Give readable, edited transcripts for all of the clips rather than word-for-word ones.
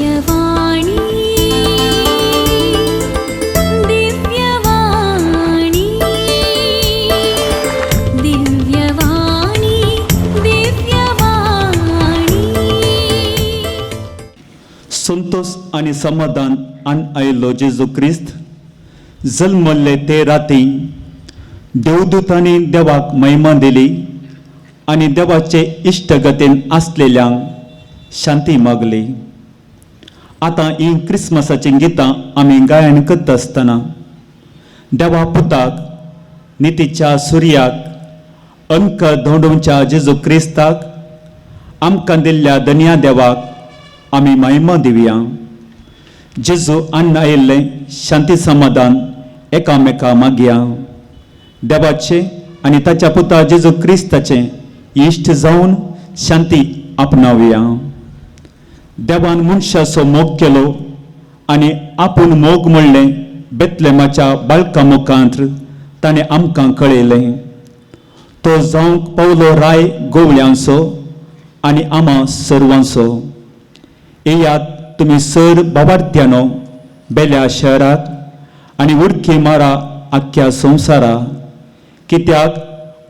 दिव्यवाणी दिव्यवाणी दिव्यवाणी दिव्यवाणी. संतोष आनी समाधान आन आयिल्लो जेजू क्रिस्त जल्मल्ले ते राती देवदूतांनी देवाक महिमा दिली आनी देवाचे इश्टगतीन आसलेल्यांक शांती मागली. आतां ही क्रिसमसाचीं गितां आमी गायन करता आसतना देवा पुताक, नितीच्या सुर्याक, अंक धोंडोवच्या जेजू क्रिस्ताक आमकां दिल्ल्या दनया देवाक आमी महिमा दिवया. जेजू अन्न आयिल्लें शांती समाधान एकामेका मागया. देवाचे आनी ताच्या पुता जेजू क्रिस्ताचें इश्ट जावन शांती आपणावया. देवान मनशाचो मोग केलो आनी आपूण मोग म्हणलें बेतलेमाच्या बाळका मुखांत ताणें आमकां कळयलें. तो जावंक पावलो राय गोवळ्यांचो आनी आमा सर्वांचो. येयात तुमी सर बाबार्थ्यानो बेल्या शहराक आनी उडकी मारा आख्ख्या संवसारा, कित्याक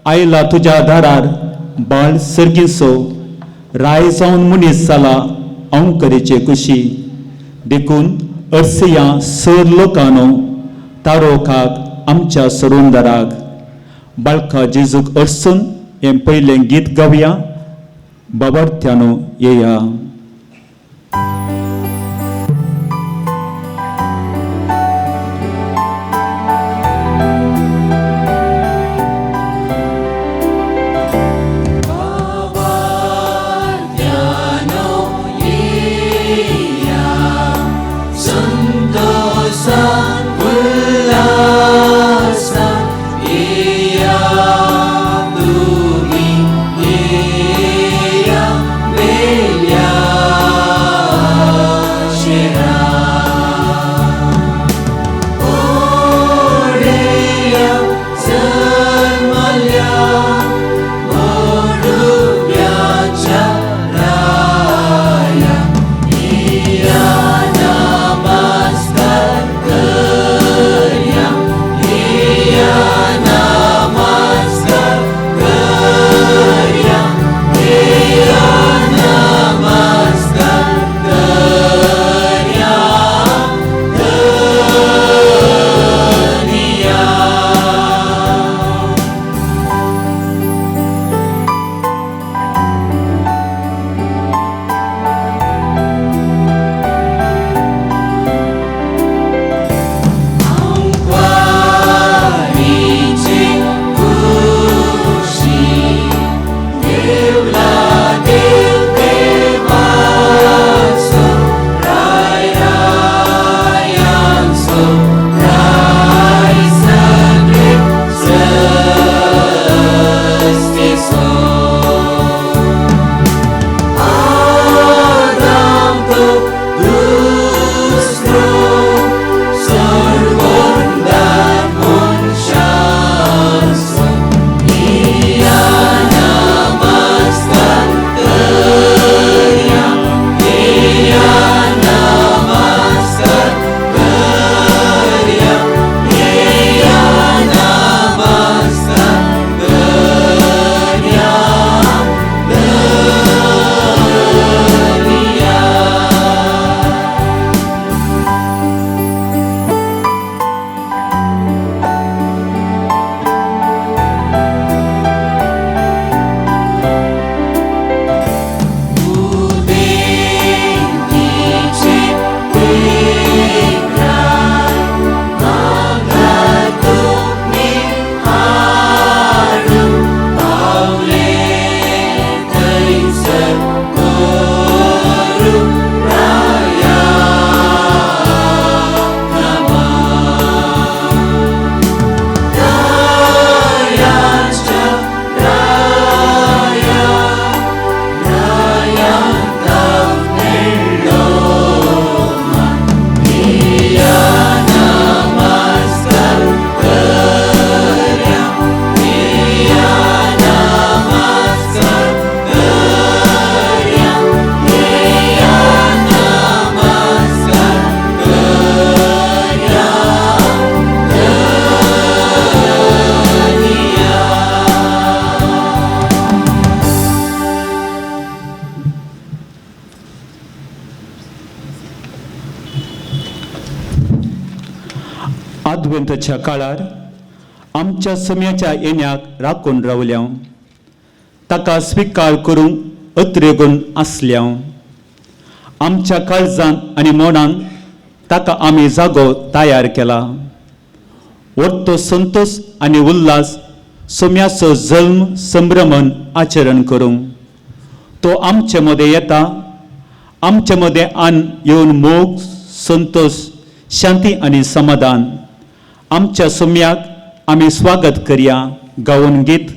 आयला तुज्या दारार बाळ सर्गीचो राय जावन मनीस जाला अंकरेचे कुशी. देखून अर्सिया सर लोकांनो तारोखाक आमच्या सरोंदराक बाळका जेजूक अर्सून हें पयलें गीत गावया. बाबार्थ्यानो येया. संतोषा उल्लासा येया तुमी येया बेल्या. आदवेंतच्या काळार आमच्या सम्याच्या येण्याक राखून रावल्या, ताका स्विकार करूंक अत्रेगून आसल्या। आमच्या काळजान आनी मनान ताका आमी जागो तयार केला। वट्टो संतोष आनी उल्हास सोम्याचो जल्म संभ्रमण आचरण करूंक तो आमचे मदें येता। आमचे मदें आन येवन मोग, संतोष, शांती आनी समाधान आमच्या सोम्याक आमी स्वागत करया गावन गीत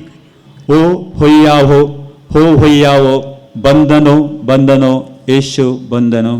हो होय्या हो हो होय्या हो बंदनो बंदनो येशू बंदनो।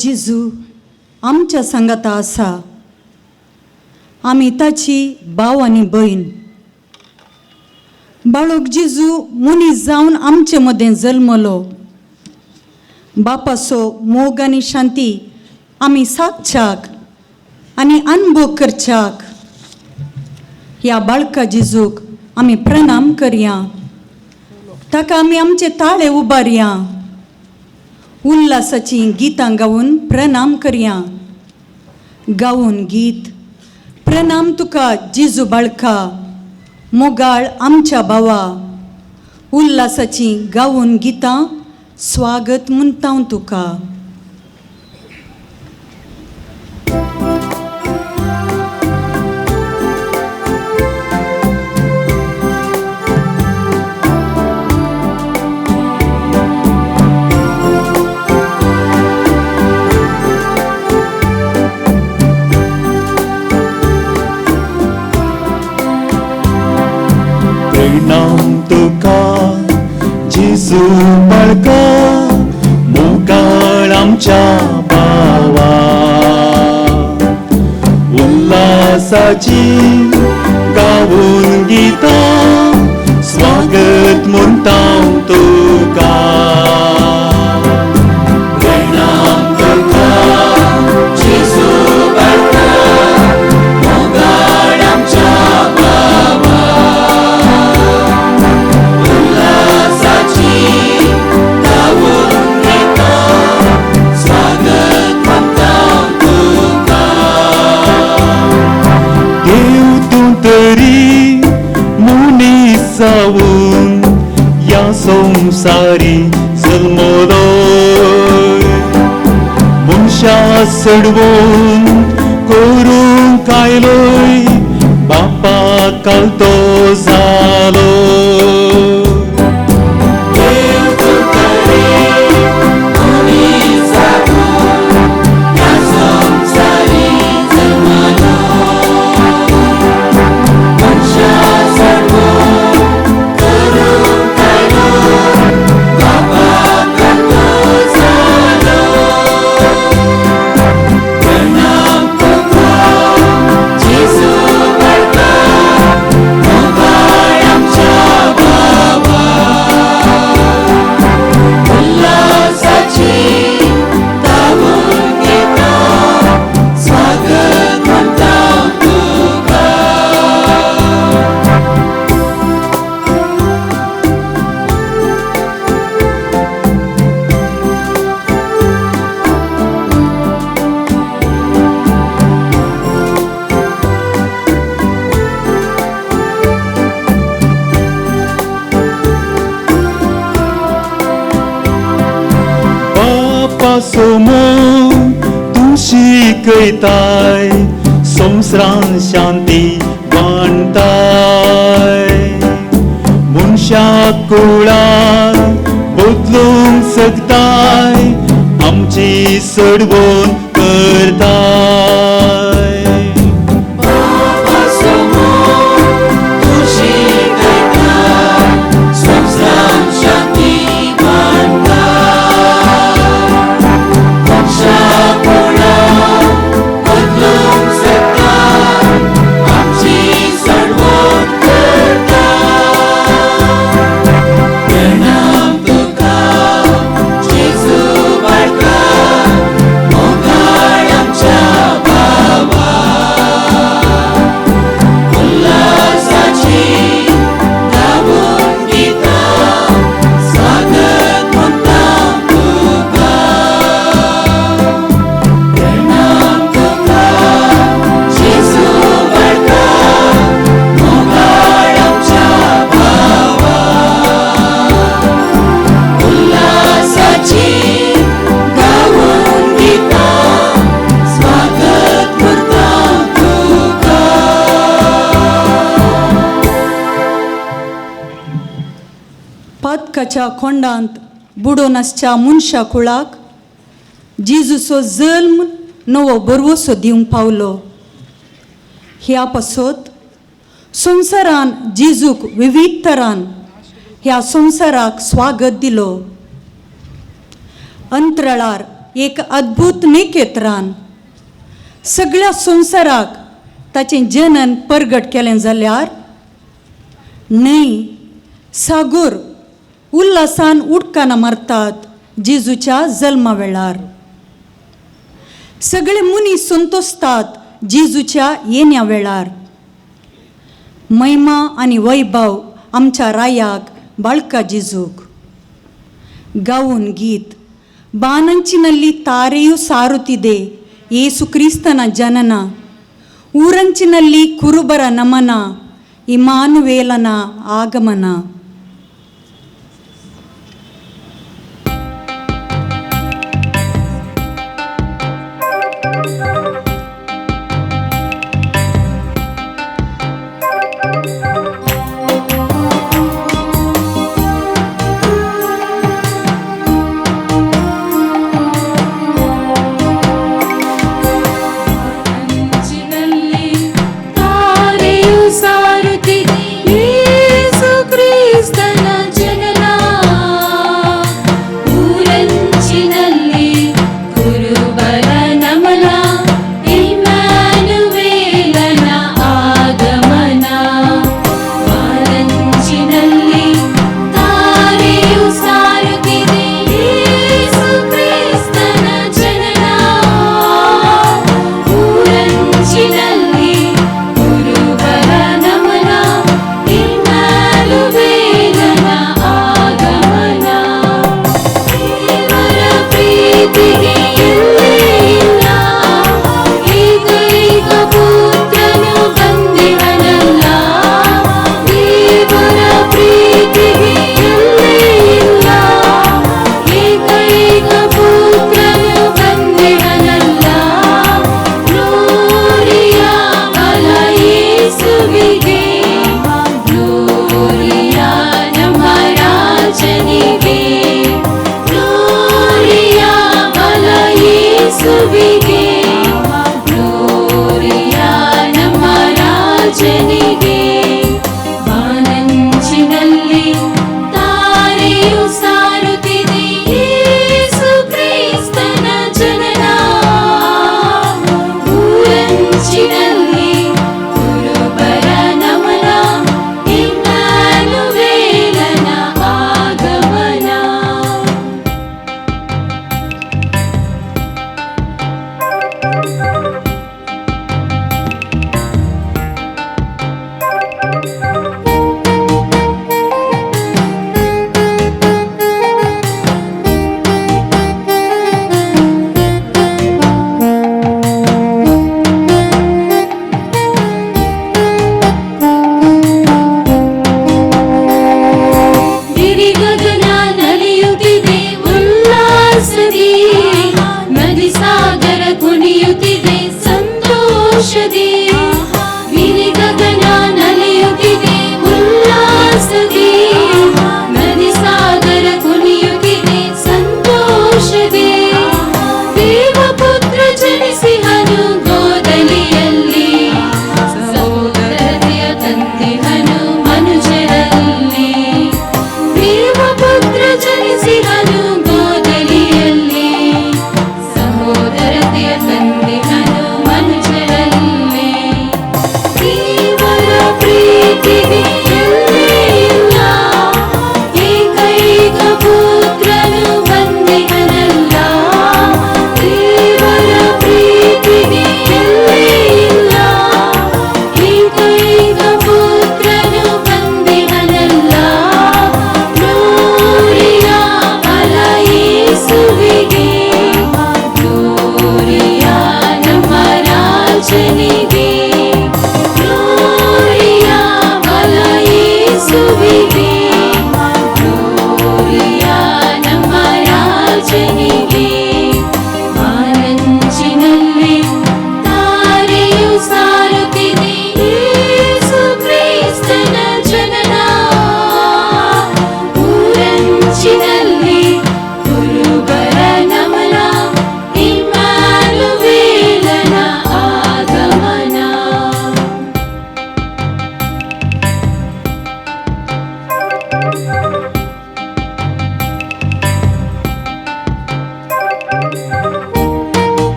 जेजू आमच्या सांगाता आसा. आमी ताची भाव आनी भयण. बाळक जेजू मनीस जावन आमचे मदें जल्मलो. बापाचो मोग आनी शांती आमी सादच्याक आनी अनभोग करच्याक ह्या बाळका जेजूक आमी प्रणाम करया. ताका आमी आमचे ताळे उबारया. उल्हासाचीं गितां गावन प्रणाम करया. गावन गीत प्रणाम तुका जेजू बाळका, मोगाळ आमच्या भावा. उल्हासाचीं गावन गितां स्वागत म्हणटा हांव तुका. प्रणाम तुका जेजू बाळका, मोगाळ आमच्या भावा. उल्हासाची गावून गितां स्वागत म्हणटा तुका. प्रणाम तुका जेजू बाळका, मोगाळ आमच्या भावा. उल्हासाची गावून गितां स्वागत म्हणटा तुका. देव तूं तरी मनीस जावन ह्या संवसारी जल्मलो. मनशा सडवून करूंक आयलोय बापा कालतो जालो. देव तूं तरी मनीस जावन ह्या संवसारी जल्मलो. मनशा सडवून करूंक आयलोय बापा कालतो जालो. प्रणाम तुका जेजू बाळका, मोगाळ आमच्या भावा. उल्हासाची गावून गितां स्वागत म्हणटा तुका. बापाचो मोग तूं शिकयताय, संवसारान शांती वांटाय. मनशा कुळां बदलूंक शकताय, आमची सडवण करताय. बापाचो मोग तूं शिकयताय, संवसारान शांती वांटाय. मनशा कुळां बदलूंक शकताय, आमची सडवण करताय. प्रणाम तुका जेजू बाळका, मोगाळ आमच्या भावा. उल्हासाची गावून गितां स्वागत म्हणटा तुका. प्रणाम तुका जेजू बाळका, मोगाळ आमच्या भावा. उल्हासाची गावून गितां स्वागत म्हणटा तुका. पातकाच्या कोंडांत बुडोवन आसच्या मनशा कुळाक जेजूचो जल्म नवो बरवसो दिवंक पावलो. ह्या पासत संवसारान जेजूक विवीध तरान ह्या संवसाराक स्वागत दिलो. अंतराळार एक अद्भुत नेकेत्रान सगळ्या संवसाराक ताचें जनन परगट केलें जाल्यार न्हंय सागोर उल्हासान उडकाना मारतात जेजूच्या जल्मा वेळार. सगळे मनीस संतोसतात जेजूच्या येण्या वेळार. महिमा आनी वैभव आमच्या रायाक बाळका जेजूक. गावन ಗೀತ್ ಬಾನಂಚಿನಲ್ಲಿ ತಾರೆಯು ಸಾರುತ್ತಿದೆ ಯೇಸು ಕ್ರಿಸ್ತನ ಜನನ, ಊರಂಚಿನಲ್ಲಿ ಕುರುಬರ ನಮನ, ಇಮಾನುವೇಲನ ಆಗಮನ. ಅಂಚಿನಲ್ಲಿ ತಾರೆಯು ಸಾರುತ್ತಿದೆ ಯೇಸು ಕ್ರಿಸ್ತನ ಜನನ, ಊರಂಚಿನಲ್ಲಿ ಕುರುಬರ ನಮನ, ಇಮ್ಮಾನುವೇಲನ ಆಗಮನ. ಬಾನಂಚಿನಲ್ಲಿ ತಾರೆಯು ಸಾರುತ್ತಿದೆ ಯೇಸು ಕ್ರಿಸ್ತನ ಜನನ, ಊರಂಚಿನಲ್ಲಿ ಕುರುಬರ ನಮನ, ಇಮ್ಮಾನುವೇಲನ ಆಗಮನ. ದೇವರ ಪ್ರೀತಿಗೆ ಎಲ್ಲೇ ಇಲ್ಲ, ಏಕೈಕ ಪುತ್ರನು ಬಂದಿಹನಲ್ಲ. ದೇವರ ಪ್ರೀತಿಗೆ ಎಲ್ಲೇ ಇಲ್ಲ, ಏಕೈಕ ಪುತ್ರನು ಬಂದಿಹನಲ್ಲ. ಗ್ಲೋರಿಯಾ ಬಲ ಯೇಸುವಿಗೆ, ಗ್ಲೋರಿಯಾ ನಮ್ಮ ರಾಜನಿಗೆ, ಗ್ಲೋರಿಯಾ ಬಲ ಯೇಸುವಿಗೆ, ಗ್ಲೋರಿಯಾ ನಮ್ಮ ರಾಜನಿಗೆ. ಬಾನಂಚಿನಲ್ಲಿ ತಾರೆಯು ಸಾರುತ್ತಿದೆ ಯೇಸು ಕ್ರಿಸ್ತನ ಜನನ, ಊರಂಚಿನಲ್ಲಿ ಕುರುಬರ ನಮನ, ಇಮ್ಮಾನುವೇಲನ ಆಗಮನ.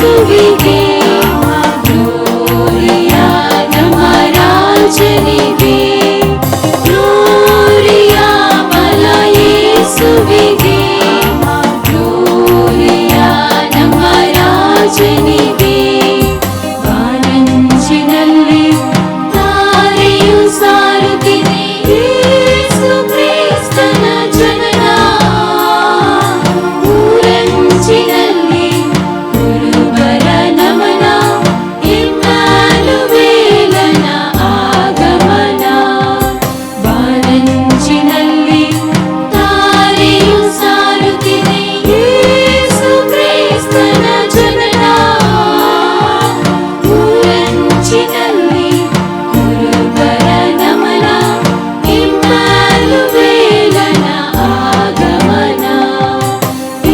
ಯೇಸುವಿಗೆ, ಗ್ಲೋರಿಯಾ ನಮ್ಮ ರಾಜನಿಗೆ, ಗ್ಲೋರಿಯಾ ಬಲ ಯೇಸುವಿಗೆ, ಗ್ಲೋರಿಯಾ ನಮ್ಮ ರಾಜನಿಗೆ. ಬಾನಂಚಿನಲ್ಲಿ ತಾರೆಯು ಸಾರುತ್ತಿದೆ ಯೇಸು ಕ್ರಿಸ್ತನ ಜನನ. ಊರಂಚಿನಲ್ಲಿ ಕುರುಬರ ನಮನ, ಇಮ್ಮಾನುವೇಲನ ಆಗಮನ. ಬಾನಂಚಿನಲ್ಲಿ ತಾರೆಯು ಸಾರುತ್ತಿದೆ ಯೇಸು ಕ್ರಿಸ್ತನ ಜನನ. ಊರಂಚಿನಲ್ಲಿ ಕುರುಬರ ನಮನ, ಇಮ್ಮಾನುವೇಲನ ಆಗಮನ,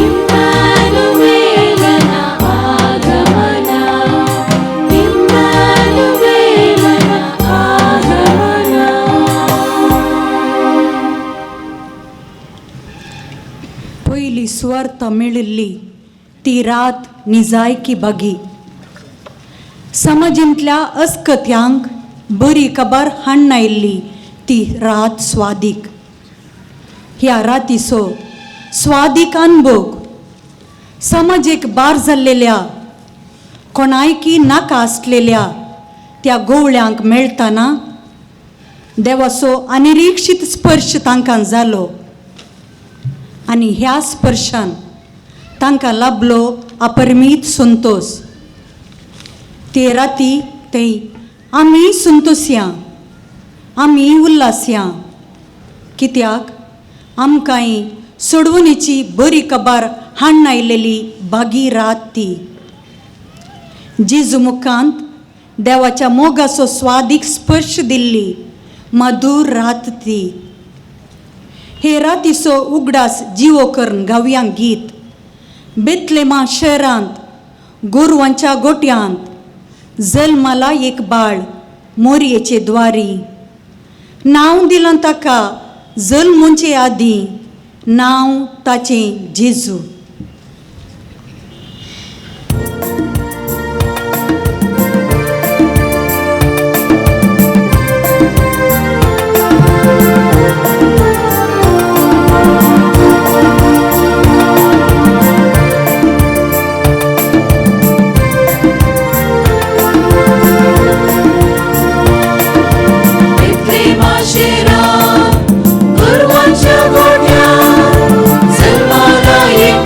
ಇಮ್ಮಾನುವೇಲನ ಆಗಮನ, ಇಮ್ಮಾನುವೇಲನ ಆಗಮನ. पयली सुवार्थ मेळिल्ली ती रात निजायकी बागी. समाजेंतल्या अस्कथ्यांक बरी खबर हाडून ती रात स्वादीक. ह्या रातीचो स्वादीक अनभोग समाजेक बार जाल्लेल्या, कोणायकी नाका आसलेल्या त्या गोवळ्यांक मेळटना देवाचो अनिरीक्षीत स्पर्श तांकां जालो आनी ह्या स्पर्शान तांकां लाभलो अपरमीत संतोश. ते राती ते आमी संतोशया, आमी उल्लासया, कित्याक आमकांय सोडवणेची बरी खबर हाडून आयलेली बागी रात ती. जेजू मुखांत देवाच्या मोगाचो स्वादीक स्पर्श दिल्ली मधूर रात ती. हे रातीचो उगडास जिवो करून गावया गीत. बेतलेमा शहरांत गोरवांच्या गोट्यांत जल्माला एक बाळ मोरयेचे द्वारी. नांव दिलां ताका जल्मूचे आदीं, नांव ताचें जेजू. बेतलेमा शहरांत गोरवांच्या गोठ्यांत जल्माला एक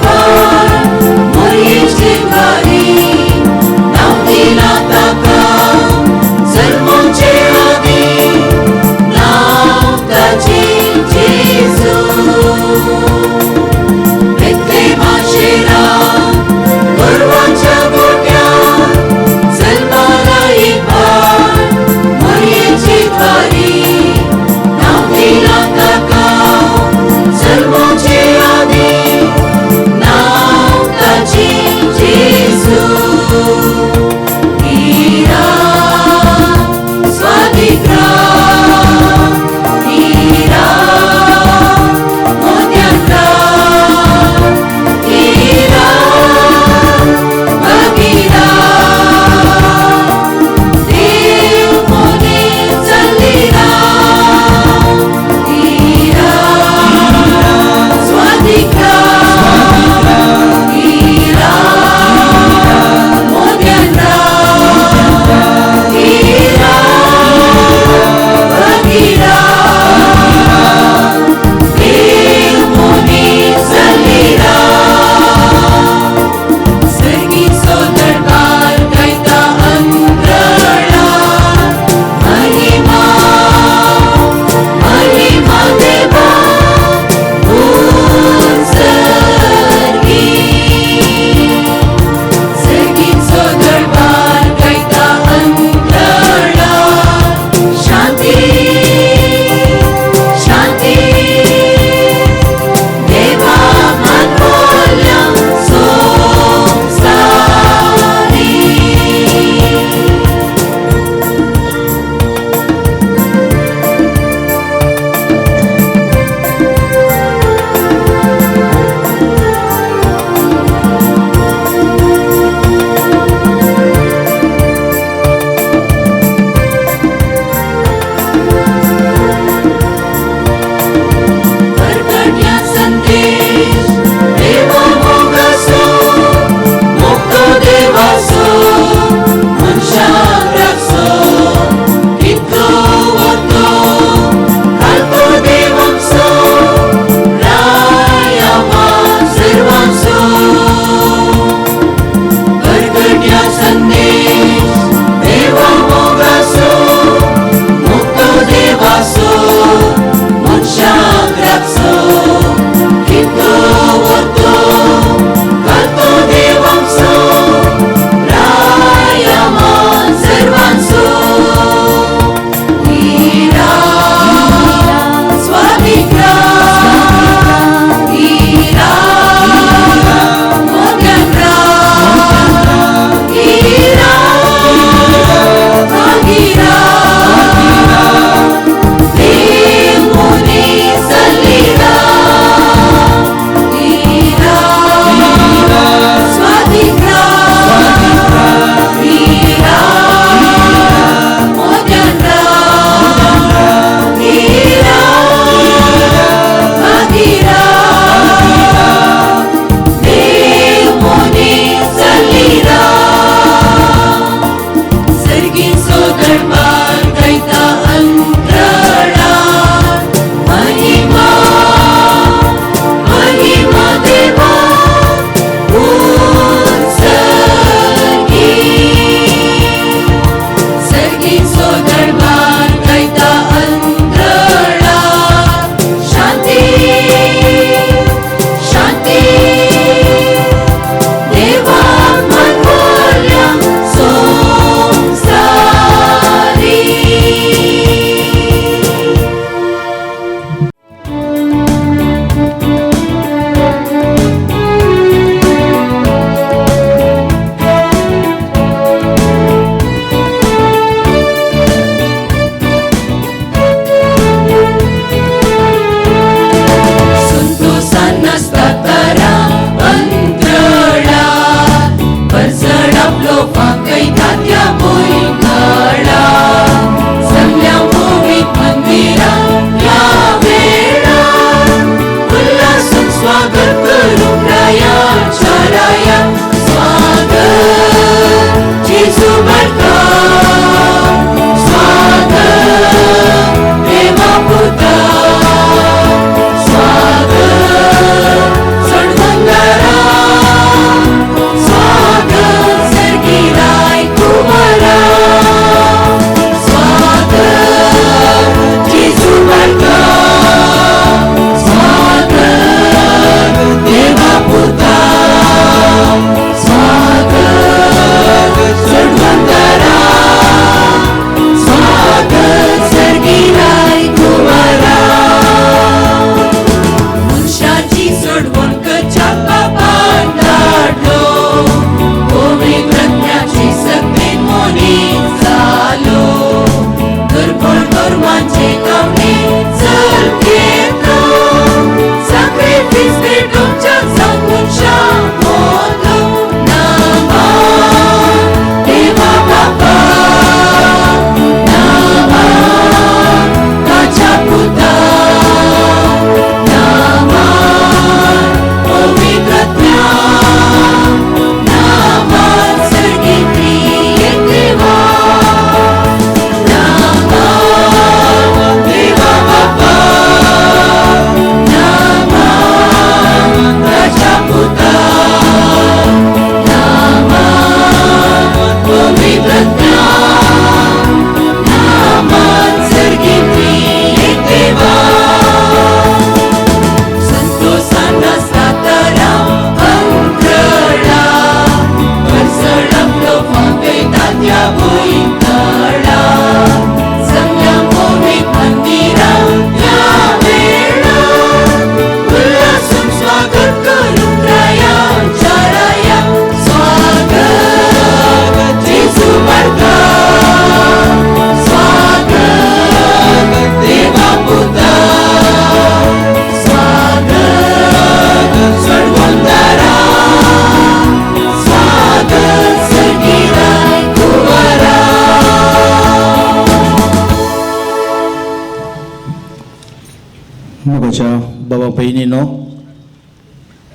मोगाच्या बाबा भयणीनो,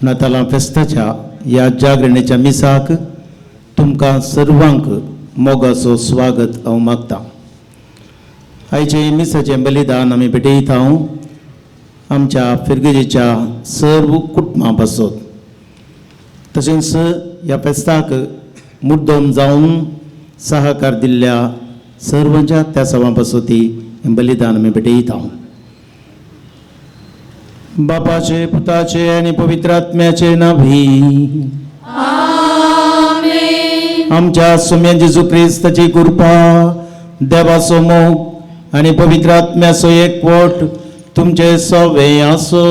नातालां फेस्ताच्या ह्या जागरणेच्या मिसाक तुमकां सर्वांक मोगाचो स्वागत हांव मागता. आयचें मिसाचें बलिदान आमी भेटयता हांव आमच्या फिरगजेच्या सर्व कुटुंबां पासत, तशेंच ह्या फेस्ताक मुद्दम जावन सहकार दिल्ल्या सर्वांच्या त्या सभां पासत हें बलिदान आमी भेटयता. बापाचे, पुताचे आनी पवित्र आत्म्याचे नाभी. आमच्या सोम्या जेजू क्रिस्ताची कृपा, देवाचो मोग आनी पवित्र आत्म्याचो एकवट तुमचे सवे आसो.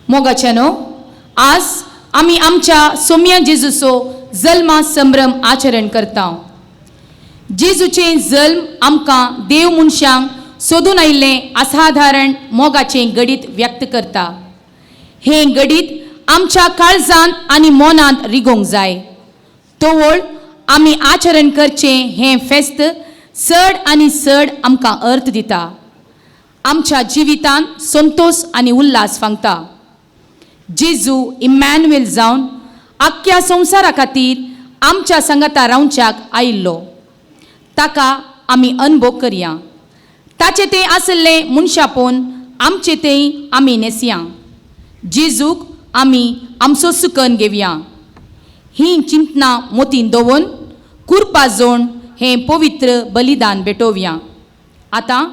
मोगाच्यानो, आज आमी आमच्या सोम्या जेजूचो जल्मा संभ्रम आचरण करता. जेजूचें जल्म आमकां देव मनशांक सोदून आयिल्लें असाधारण मोगाचें गणीत व्यक्त करता. हें गणीत आमच्या काळजांत आनी मनांत रिगोवंक जाय. तोवळ आमी आचरण करचें हें फेस्त चड आनी चड आमकां अर्थ दिता. आमच्या जिवितांत संतोश आनी उल्हास फांगता. जेजू इमॅन्युएल जावन आख्ख्या संवसारा खातीर आमच्या सांगाता रावच्याक आयिल्लो. ताका आमी अनुभव करया. ताचें तें आसलें मनशापोन आमचें तें आमी न्हेसया. जेजूक आमी आमचो सुकन घेवया. हीं चिंतनां मोतीन दवरून कुरपा जोण हें पवित्र बलिदान भेटोवया. आतां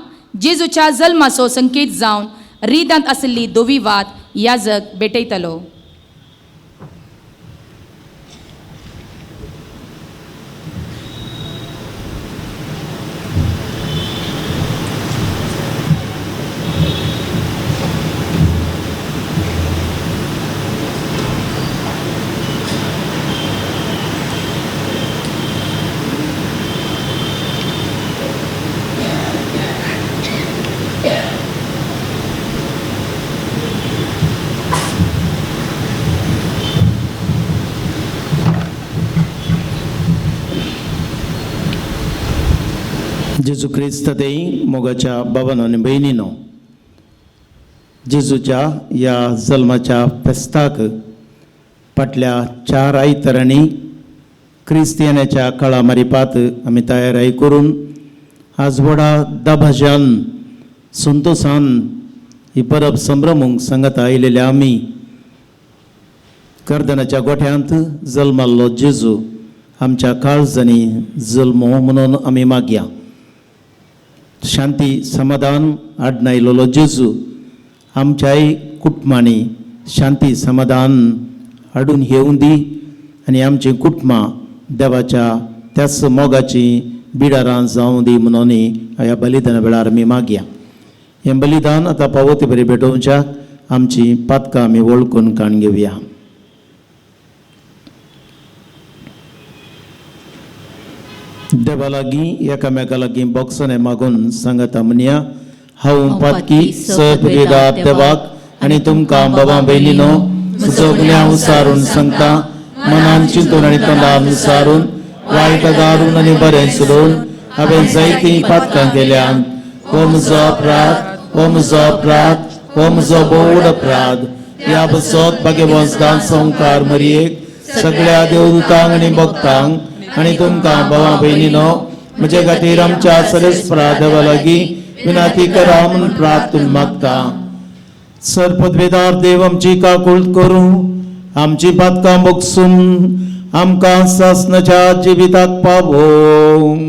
जेजूच्या जल्माचो संकेत जावन रिदांत आशिल्ली धवी वात याजक भेटयतलो. जेजू क्रिस्त तेई मोगाच्या बाबानो आनी भयणीनो, जेजूच्या ह्या जल्माच्या फेस्ताक फाटल्या 4 आयतरांनी क्रिस्तियानाच्या काळा मारिपात आमी तयारी करून आज व्हडा दबाज्यान संतोसान ही परब संभ्रमूंक सांगाता आयिल्ले आमी कर्दनाच्या गोठ्यांत जल्माल्लो जेजू आमच्या काळजांनी जल्मो म्हणून आमी मागया. शांती समाधान आडनायलोलो जेजू आमच्याय कुटुंबांनी शांती समाधान हाडून येवूं दी आनी आमचीं कुटुंबां देवाच्या त्याच मोगाची बिडारां जावं दी म्हणून ह्या बलिदाना वेळार आमी मागया. हें बलिदान आतां पावती बरी भेटोवच्या आमची पातकां आमी वळखून काण घेवया. देवा लागीं एकामेका लागीं बोगसणें मागून सांगता म्हणया, हांव पातकी सपरिदा देवाक आनी तुमकां बाबा भयणीनो म्हजो गुन्यांव सारून सांगता, मनान चिंतून आनी तोंडान सारून वायट दारून आनी बरें सोडून हांवें जायतीं पातकां केल्यान. हो म्हजो अपराध, हो म्हजो अपराध, हो म्हजो भोव अपराध. ह्या बसत भाग्यवंत संवकार मरयेक सगळ्या देवदूतांक आनी भक्तांक आनी तुमकां भावा भयणीनो म्हजे खातीर आमच्या सरेस्परा देवा लागीं विनंती करा म्हूण प्रार्थना मागता. सरपदवेदार देव आमची काकूळ करूं, आमची पातकां बगसून आमकां सासनाच्या जिविताक पावोवं.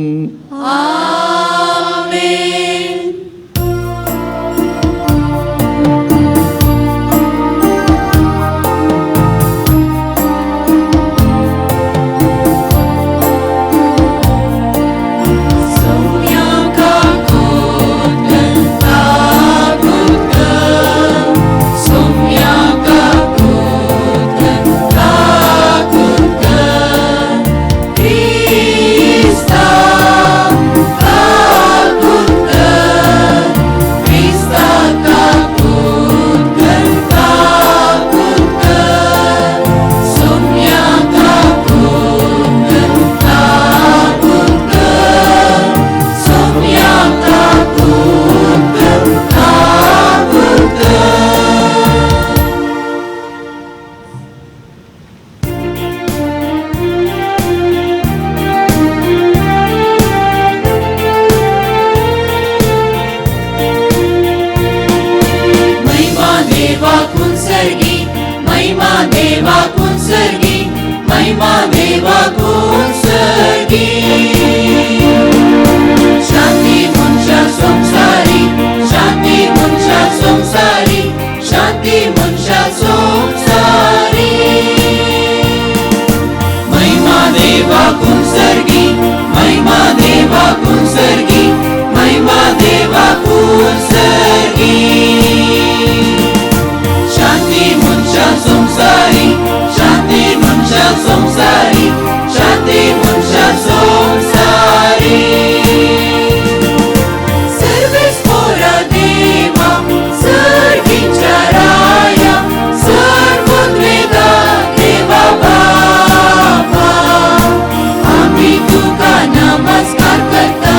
Krista. देवा कुंसर्गी, महिमा देवा कुंसर्गी. शांती मनशा संसारी, शांती मनशा संसारी, शांती मनशा संसारी. महिमा देवा कुंसर्गी, महिमा देवा कुंसर्गी, महिमा देवा कुंसर्गी. शांती मनशा संसारी, शांती मनशा संसारी, शांती मनशा संसारी. सर्वेस्पोरा देवा सर्गीच्या राया, सर्वोद्वेगा देवा बापा, आमी तुका नमस्कार करता,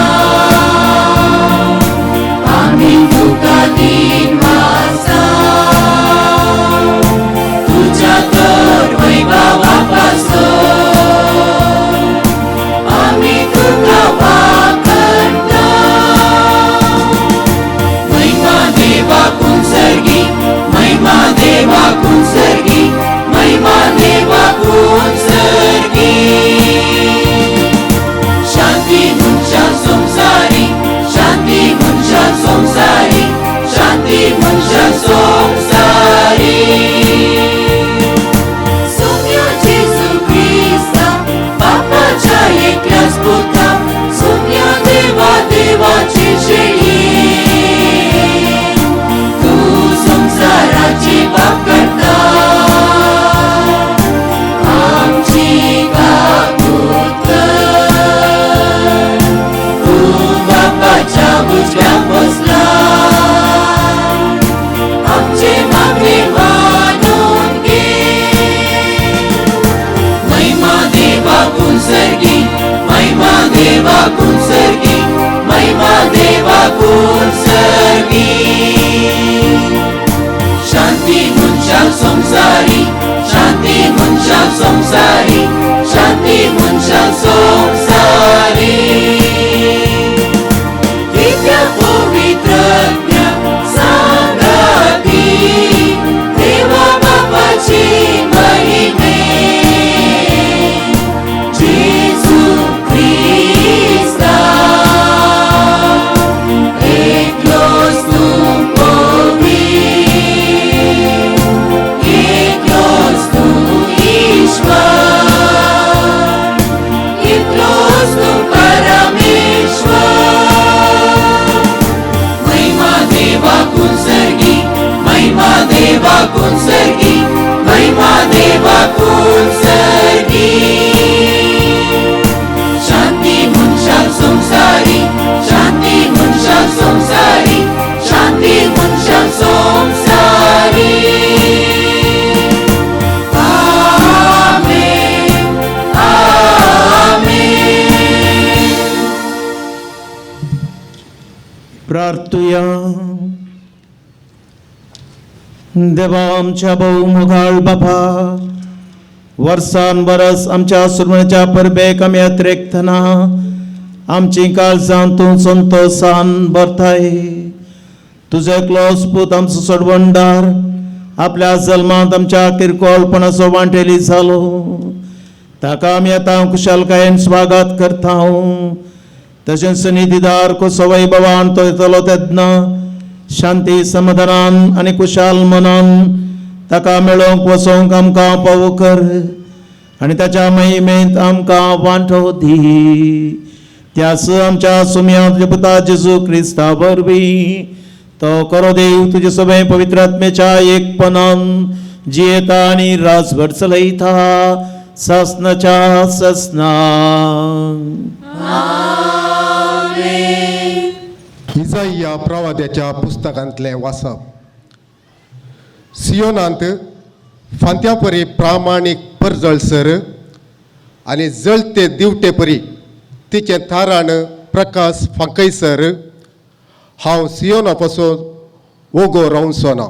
आमी तुका दिनवासा, तुझ्या तर वैभवा पासून आमी तुका वाकणता. महिमा देवा कुंसर्गी, महिमा देवा कुंसर्गी, महिमा देवा कुंसर्गी. शांती मनशा संसारी, शांती मनशा संसारी, शांती मनशा संसारी. सोम्या जेजू क्रिस्ता बापाच्या एकल्याच पुता, सोम्या देवा देवाची शेळी, तू संसाराची पाप करता, आमची काकूत कर. तू बापाच्या उजव्या बसला, आमचे मागणे मानून घे. महिमा देवा कुंसर्गी, महिमा देवा कुंसर्गी, महिमा देवा कुंसर्गी. शांती मनशा संसारी, शांती मनशा संसारी, शांती मनशा संसारी. दिव्य पवित्रज्ञ सांगाती देवा बापाची महिमे, जेजू क्रिस्ता एकलोच तूं पवित्र, एकलोच तूं ईश्वर, एकलोच तूं परमेश्वर. महिमा देवा कुंसर्गी, महिमा देवा कुंसर्गी, महिमा देवा कुंसर्गी. शांती मनशा संसारी, शांती मनशा संसारी, शांती मनशा संसारी. आमेन, आमेन. प्रार्थुया. देवा आमच्या भोव मोगाळ बापा, वर्सान वरस आमच्या सुरमणच्या परबेक आमी अत्रेकतना आमची काळजां तूं संतोसान भरताय. तुजो एकलोच पूत आमचो सोडवणदार आपल्या जल्मांत आमच्या किरकोळपणाचो वांटेली जालो, ताका आमी आतां कुशालकायेन स्वागत करता. तशेंच निधीदार कसो वैभवान तो येतलो तेन्ना शांती समाधानान आनी कुशाल मनान ताका मेळोवंक वचोंक आमकां पावो कर आनी ताच्या महिमेंत आमकां वांटो दी. त्यास आमच्या सुमया तुज्या पुता जेजू क्रिस्ता वरवीं तो करो देव तुजे सगळे पवित्र आत्मेच्या एकपणान जियेता आनी राजभर चलयता ससनाच्या ससना. इजाइया प्रवाद्याच्या पुस्तकांतलें वाचप. सियोनांत फांत्या परी प्रामाणीक परजळसर आनी जळते दिवटे परी तिचें थारान प्रकाश फांकयसर हांव सियोना पासून ओगो रावचो ना,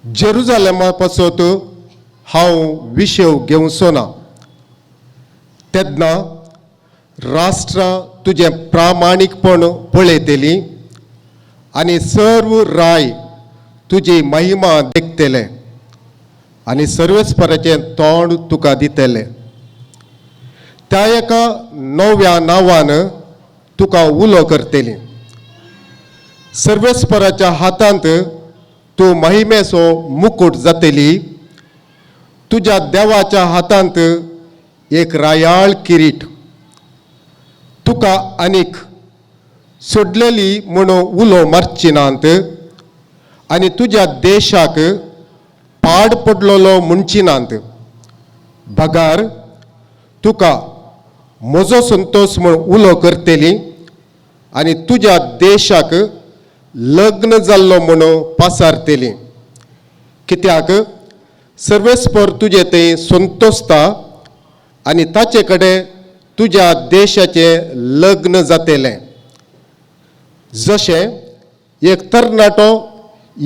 जेरुजालेमा पासत हांव विशेव घेवचो ना. तेन्ना राष्ट्रां तुजें प्रामाणीकपण पळयतलीं आनी सर्व राय तुजी महिमा देखतले. आनी सर्वेस्पराचें तोंड तुका दितले. त्या एका नव्या नांवान तुका उलो करतली. सर्वेस्पराच्या हातांत तूं महिमेचो मुकूट जातली. तुज्या देवाच्या हातांत एक रायाळ किरीट. तुका आनीक सोडलेली म्हणून उलो मारची नात आनी तुज्या देशाक पाड पडलेलो म्हणची नात. बगार तुका म्हजो संतोश म्हूण उलो करतली आनी तुज्या देशाक लग्न जाल्लो म्हणून पासारतली. कित्याक सर्वेस्पर तुजे थंय संतोशता आनी ताचे कडेन तुज्या देशाचें लग्न जातलें. जशें एक तरणाटो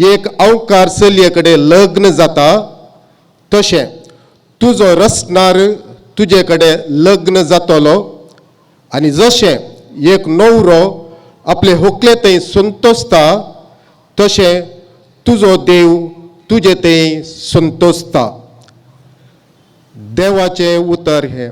एक अवकार चलये कडेन लग्न जाता तशें तुजो रसणार तुजे कडेन लग्न जातलो. आनी जशें एक न्हवरो आपले होकले थंय संतोशता तशें तुजो देव तुजे थंय संतोशता. देवाचें उतर हें.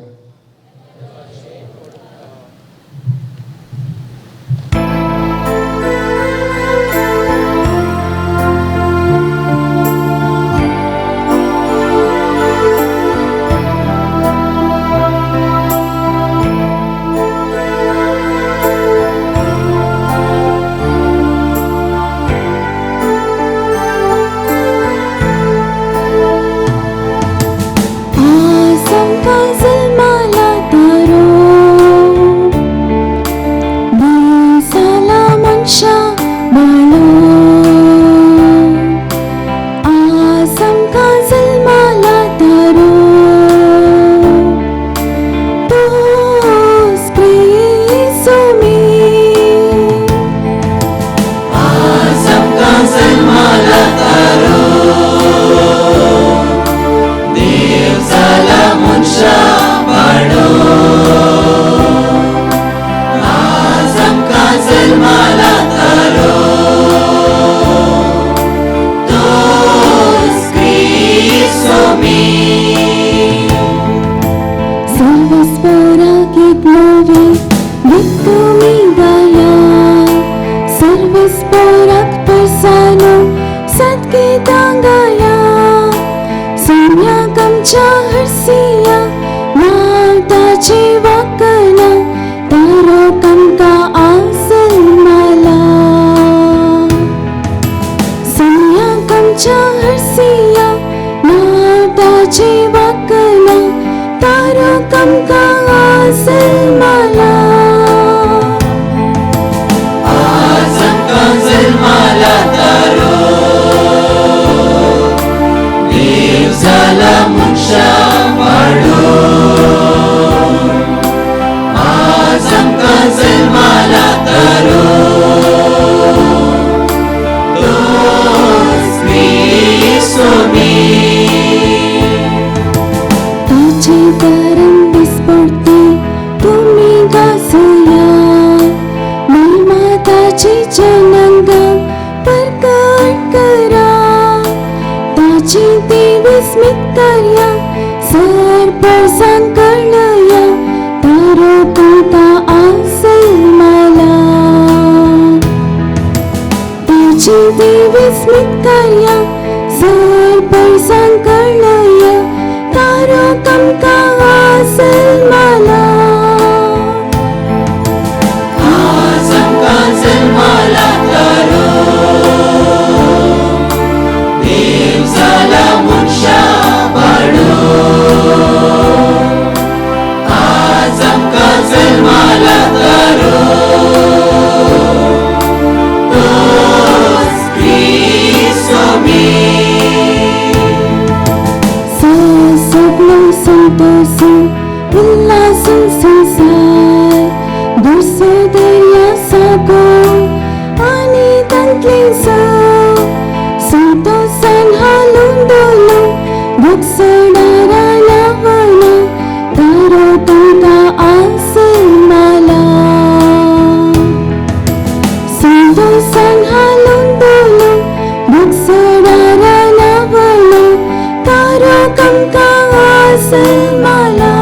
आमकां जल्माला.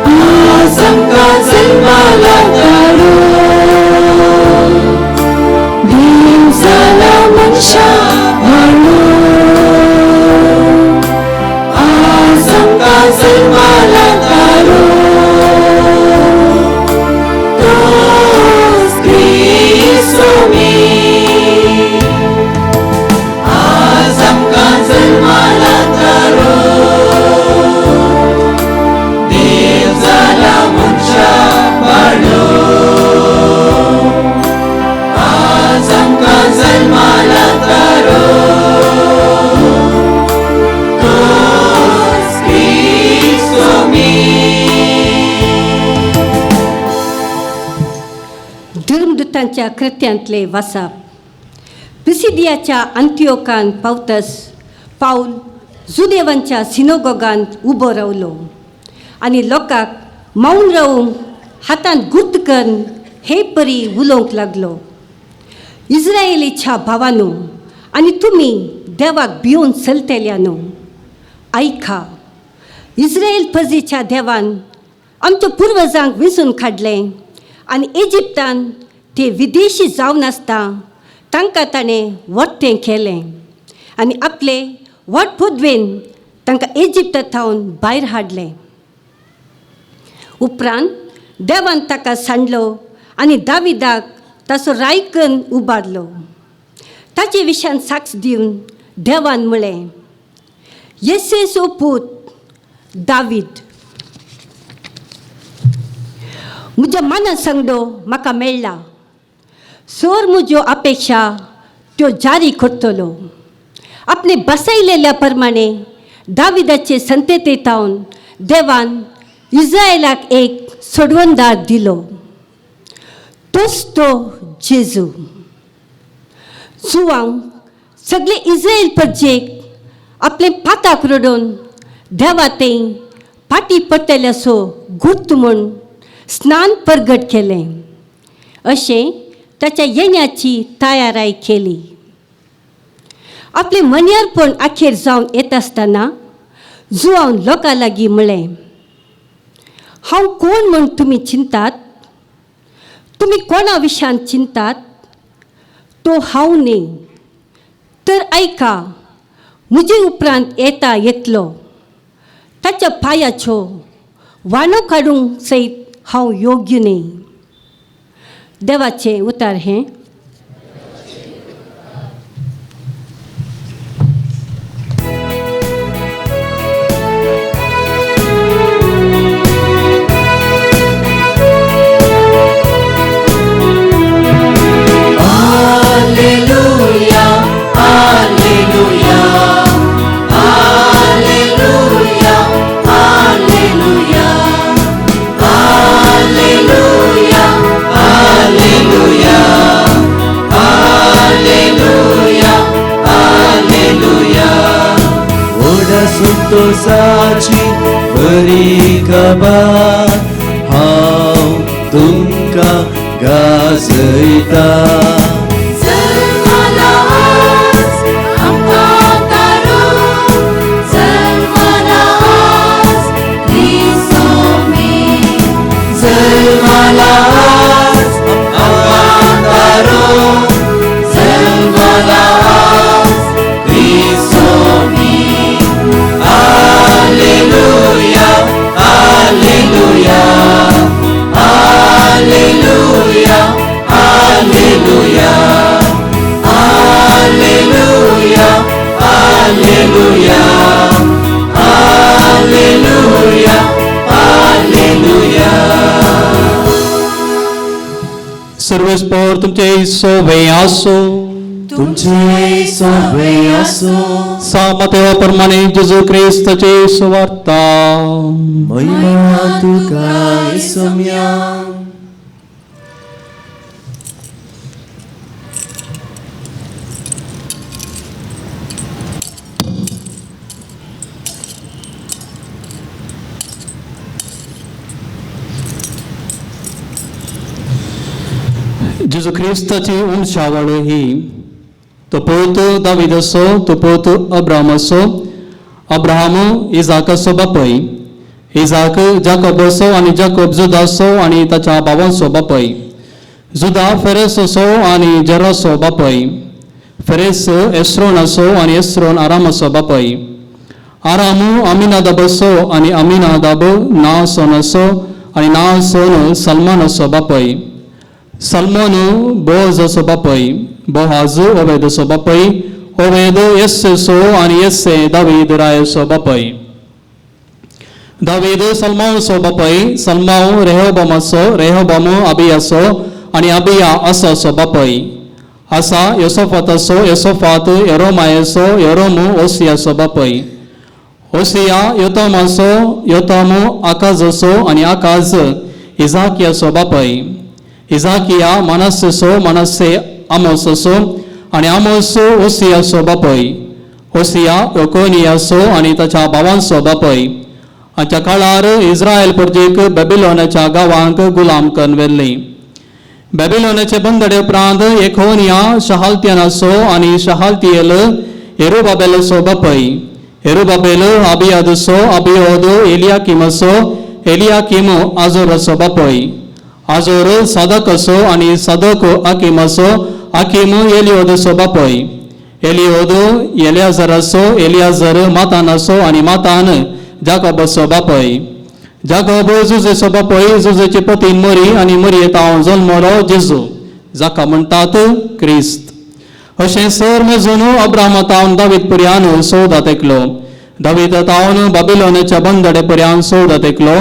आज आमकां जल्माला तारो, देव जाला मनशा बाळो. आज आमकां जल्माला तारो, तोच क्रिस्त मी. आज आमकां जल्माला तारो, देव जाला मनशा बाळो. आज आमकां जल्माला तारो, तोच क्रिस्त मी. धर्मदूतांच्या कृत्यांतले वासाप. पिसिदियाच्या अंत्योकान पावतस पावल जुदेवांच्या सिनोगोगांत उबो रावलो आनी लोकांक मौन रावूंक हातांत गुर्त करून हे परी उलोवंक लागलो. इस्रायलीच्या भावानो आनी तुमी देवाक भिवन चलतल्यानो, आयका. इस्रायल प्रजेच्या देवान आमच्या पुर्वजांक विंचून काडलें आनी इजिप्तान ते विदेशी जावन आसता तांकां ताणें वट्टें केलें आनी आपले वट पदवेन तांकां इजिप्ता थावन भायर हाडलें. उपरांत देवान ताका सांडलो आनी दाविदाक ताचो रायकन उबारलो. ताचे विशयान साक्ष दिवन देवान म्हळें, येसेचो पूत दावीद म्हज्या मना संगडो म्हाका मेळ्ळा. सोर म्हज्यो अपेक्षा त्यो जारी करतलो. आपणे बसयलेल्या प्रमाणे दाविदाचे संतेते थावन देवान इस्रायलाक एक सोडवणदार दिलो, तोच तो जेजू. जुवांक सगळे इस्रायल प्रजेक आपले पाताक रडून देवा ते फाटी पडटले असो गुर्त म्हूण स्नान परगट केलें. अशें ताच्या येण्याची तयाराय केली. आपले मन्यारपण अखेर जावन येता आसतना जुवान लोकां लागीं म्हळें, हांव कोण म्हूण तुमी चिंतात? तुमी कोणा विशयान चिंतात तो हांव न्ही. तर आयका, म्हजे उपरांत येता येतलो, ताच्या पांयाच्यो वाणो काडूंक सयत हांव योग्य न्ही. देवाचें उतार हें. Alleluia, alleluia, alleluia, alleluia, alleluia, alleluia, alleluia, alleluia. ओडा संतोषाची बरी खबर हांव तुमकां गाजयता. जल्मला आज आमकां तारो, जल्मला आज क्रिस्त मी. जल्मला आज आमकां तारो, जल्मला आज क्रिस्त मी. Alleluia, alleluia, alleluia, alleluia, alleluia, alleluia, alleluia, alleluia. सर्वेस्पर तुमचे सोबे आसो. तुमचे सोबे आसो. सामतेवा प्रमाणे जेजू क्रिस्ताचे सुवार्ता. महिमा तुका येसोम्या. जेजू क्रिस्ताची वंशावळ ही. तो पूत दावीदाचो, तो पूत अब्राहमाचो, अब्राहम इजाकाचो बापूय, इजाक जाकोबाचो आनी जाकोब जुदाचो आनी ताच्या भावांचो बापूय, जुदा फेरेसाचो आनी जेराचो बापूय, फेरेस एस्रोनाचो आनी एस्रोन आरामाचो बापूय, आराम अमिनादाबाचो आनी अमिनादाब नासोनाचो आनी नासोन सलमानाचो बापूय, सलमोन बोअजाचो बापूय, बोहाज ओवेदाचो बापूय, ओवेद येस्सेचो आनी येस्से दावीद रायाचो बापूय, दावीद सलमावचो बापूय, सलमाव रेहोबामाचो, रेहोबाम अबियाचो आनी अबिया आसाचो बापूय, आसा योसोफाताचो, योसोफात यरोमायाचो, यरोम ओसियाचो बापूय, ओसिया योतामाचो, योताम आकाजाचो आनी आकाज इजाकियाचो बापूय, इजाकिया मनस्सेचो, मनस्से आमोसाचो आनी आमोस ओसियाचो बापूय, ओसिया योकोनियाचो आनी ताच्या भावांचो बापूय. हाच्या काळार इस्रायल परजेक बेबिलोनाच्या गांवांक गुलाम करून व्हेल्ली. बेबिलोनाचे बंदडे उपरांत एकोनिया शहालतियानाचो आनी शहालतियल येरुबाबेलाचो बापूय, येरुबाबेल अबियादचो, अबियोद एलियाकिमाचो, एलियाकिम आजोराचो बापूय, आजोर सादकाचो आनी सादक आकिमाचो, आकिम एलियोदाचो बापूय, एलियोद एलियाजराचो, एलियाजर मातानाचो आनी मातान जाकोबाचो बापूय, जाकोब जुजेचो बापूय, जुजेची पतीन मरी आनी मरयेत हांव जल्मलो जेजू जाका म्हणटात क्रिस्त. अशें सर मेजून अब्राहमा तावन दावीद पर्यान 14 तेकलो, दावीद तावन बाबिलोनाच्या बंदडे पर्यान 14 तेकलो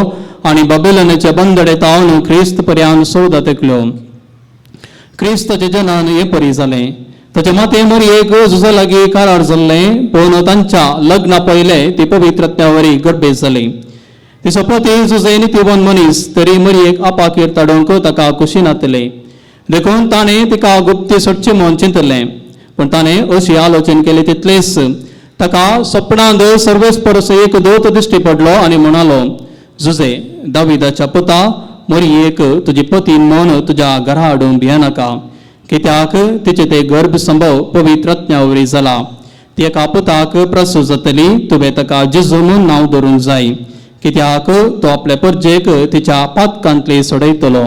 आनी बाबिलोनाच्या बंदडे तावन क्रिस्त पर्यान 14 तेकलो. क्रिस्ताचें जनन हें परी जालें. ताचे माते मरयेक जुजा लागीं करार जाल्लें, पूण तांच्या लग्ना पयलें ती पवित्रत्या वरी गडबेज जाली. तिचो पती जुजे नितीवन मनीस तरी मरयेक आपाकीर ताडोवंक ताका खुशी नातली, देखून ताणें तिका गुप्ती सोडची म्हूण चिंतलें. पूण ताणें अशी आलोचन केली तितलेच ताका सपनांत सर्वेस्परसो एक दोत दिश्टी पडलो आनी म्हणालो, जुजे दाविदाच्या पुता, मरयेक तुजी पतीन म्हूण तुज्या घरा हाडूंक भियेनाका, कित्याक तिचे ते गर्भ संभव पवित्रत्या वरी जाला. ती एका पुताक प्रसूत जातली, तुवें ताका जेजू म्हूण नांव दवरूंक जाय, कित्याक तो आपले परजेक तिच्या पातकांतली सोडयतलो.